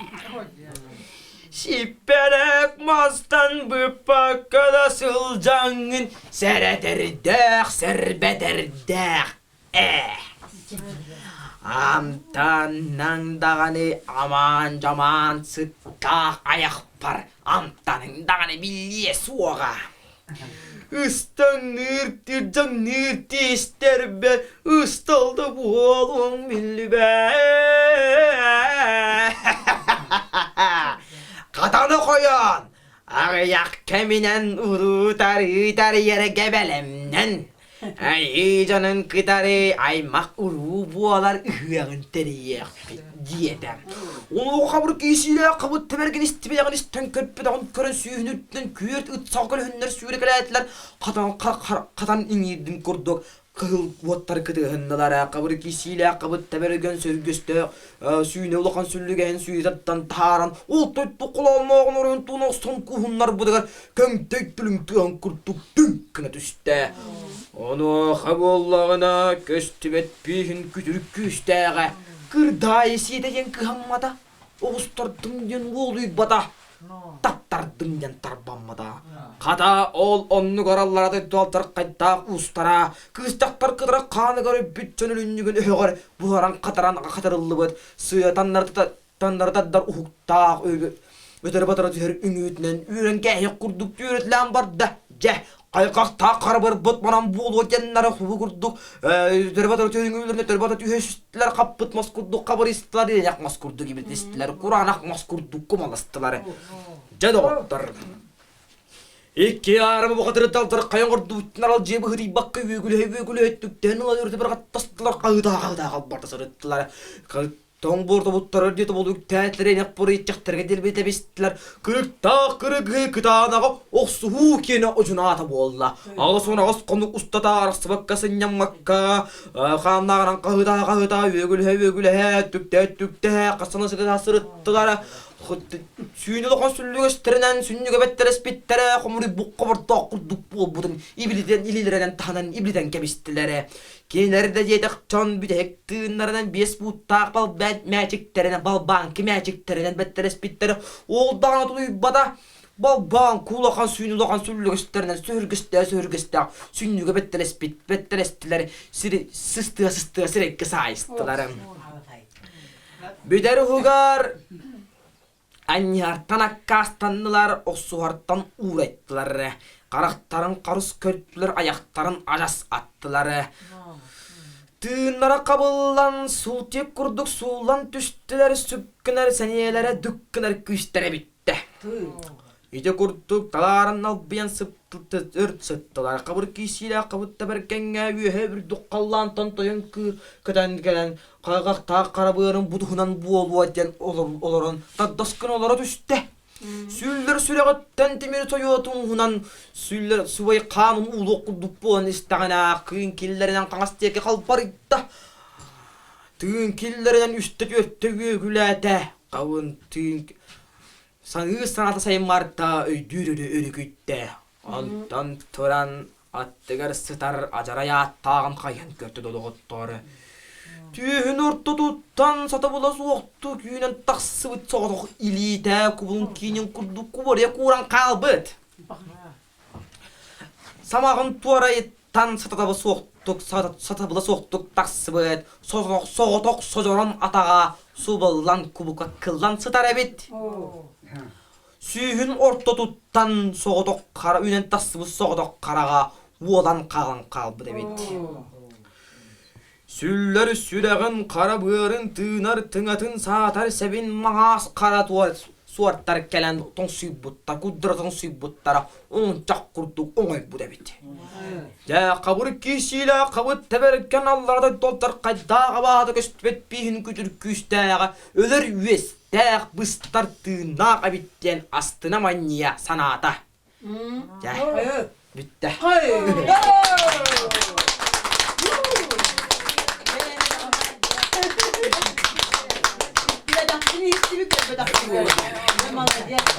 Сиппэрээк мастан быппакка да сылдьаҥҥын сэрэтэрдээх сэрбэтэрдээх Ээ, амтаннаҥ даҕаны амаан-дьамаан сыттаах айахпар амтаныҥ даҕаны биллиэ суоҕа. Ыстаҥныыр тирдьаҥныыр тиистэрбэр ыстал да буолуоҥ биллибэт. Хатаны хойоон, аҕыйах кэминэн уруутар-ыытар бэлэмнэн Айыы дьонун кытары аймах-уруу буолар ыһыаҕын тэрийиэхпит диэтэ. Онуоха хабыр киисиилээх хабыт тэбэргин истибэтэҕин истэн көрбөтөҕүн көрөн сүүһүн үрдүнэн күөрт ыт саҕа көлөһүннэр сүүрэкэлээтилэр хатан хатан иҥиирдин курдук кыһыл уоттар кытыһыннылар хабыр киисиилээх хабыт тэбэргэн сөргөстөөх сүүнэ улахан сүллүгэһин сүүтаттан таһааран ол тойту холооннооҕун оройун туун охсон куһуннарбытыгар көҥдөй түлүҥ тыаһын курдук түҥ гына түстэ. Онуоха буоллаҕына көстүбэт пииһин күтүр күүстээҕэ кырдаайы сиэтэ диэн кыһаммата, оҕустардым диэн уолуйбата, таптардым диэн тарбаммата. Хата ол оннук араллара дойдуалтархайдаах уустара, кыыстахтар кытара хааныгар өлбүт дьон өлүнньүгүн өһөҕөр буһаран хатаран хатарыллыбыт сыа таннары тардар уһуктаах өтөрө-батары түһэр үҥүүтүнэн үүрэн кээһиэх курдук түүрэтилээн барда. Дьэ, хайҕахтаах харабырбыт манан буолуо диэннэрэ хубу курдук өтөрө-батары түһэр үҥүүлэрин өтөрө-батары түһэ хаппыт мас курдук хабырыстылар, иэнэх мас курдук ибитистилэр, кураанах мас курдук кумаластылар. Дьэ, доҕоттор, Икки аарыма бухатыры далдырхайан ордубуттан аралдьыйа быһыытыйбакка үөгүлэһэ-үөгүлэһэ өттүктээн ылан өрүтэ бырҕаттастылар, хаһыытаа-хаһыытаа халбарта сырыттылар. Тоҥ буордубуттары диэти болугтээтилэр энэх буруйчахтарга дэлби тэбистилэр. Кырыктаах кырыгыы кытаанаҕа охсуһуу киэнэ одьунаата буолла. 88 хонук устата арахсыбакка сынньаммакка хааннааҕынан хаһыытаа-хаһыытаа үөгүлэһэ-үөгүлэһэ түктээ-түктэһэ хасана сыгыта сырыттылар. Сүүнэ улахан сүллүгэстэринэн сүнньүгэ бэттэрэспиттэрэ, хомуруйбукка бортоох курдук буолбутун ибилитэн илиилэринэн таһынан ибилитэн кэбистилэр. Кинилэр да диэтэх дьон бүтэһик тыыннарынан биэс бууттаах балбаан мээчиктэринэн балбааҥкы мээчиктэринэн бэттэрэспиттэрэ ол даҕаны тулуйбата. Балбаан улахан сүүнэ улахан сүллүгэстэринэн сөһүргэстээх сүнньүгэ бэттэрэспит бэттэрэстилэр сири сыстыа сыстыа сирэйгэ саайыстылар. Бүтэр уһугар анньыһартан аккаастаннылар, охсуһартан уурайдылар, харахтарын харыс көрдүлэр, айахтарын адьас аттылар. Тыыннара хабыллан, султик курдук сууллан түстүлэр, сүккүнэр сэниэлэрэ дүккүнэр күүстэрэ бүттэ. Ити курдук талааран налбыйан өр сыттылар. Хабыр киисиилээх хабытта бэргэҥҥэ үөһэ үрдүк халлаантан тойон кыыр көтөн кэлэн хайҕахтаах хара быарын бутуһунан буолуо диэн олорон тардас гына олоро түстэ. Сүллэр сүрэҕиттэн тимир тойуотун уһунан сүллэр субай хаанын уулуох курдук буолан истэҕинэ кыын киллэринэн хаҥас диэки халбарыйда. Тыын киллэринэн үстэ-түөртэ үөгүлээтэ. Хабын тыын саныы санаата сайыммарта өйдүүр өрүкүйдэ. Онтон туран аттыгар сытар адьарай ааттааҕын хайыһан көрдө доҕотторо. Түөһүн ортотуттан сатабыла суохтук үүнэн тахсыбыт соҕотох илиитэ кубулун киинин курдук кубарыйа кууран хаалбыт. Самаҕын туорайыттан сатабыла суохтук сатабыла суохтук тахсыбыт соҕотох содьорон атаҕа субуллан кубука кыллан сытар эбит. Сүүһүн ортотуттан соҕотох хара үүнэн тахсыбыт соҕотох хараҕа уолан хаалан хаалбыт эбит. Сүллэр сүрэҕин хара быарын тыынар тыҥатын саатар сэбин маҥаас хара суортар кэлэн тоҥсуйбуттар, куддара тоҥсуйбуттара оҥунчах курдук оҥойбут эбит. Дьэ, хабыр киисиилээх хабыт тэбэргэн аллара дойдолтор хайдаах абаата көстүбэт бииһин күтүр күүстээҕэ өлөр үөс тээх быстар тыыннаах эбит диэн астына манньыйа санаата. Дьэ, бүттэ. Молодец.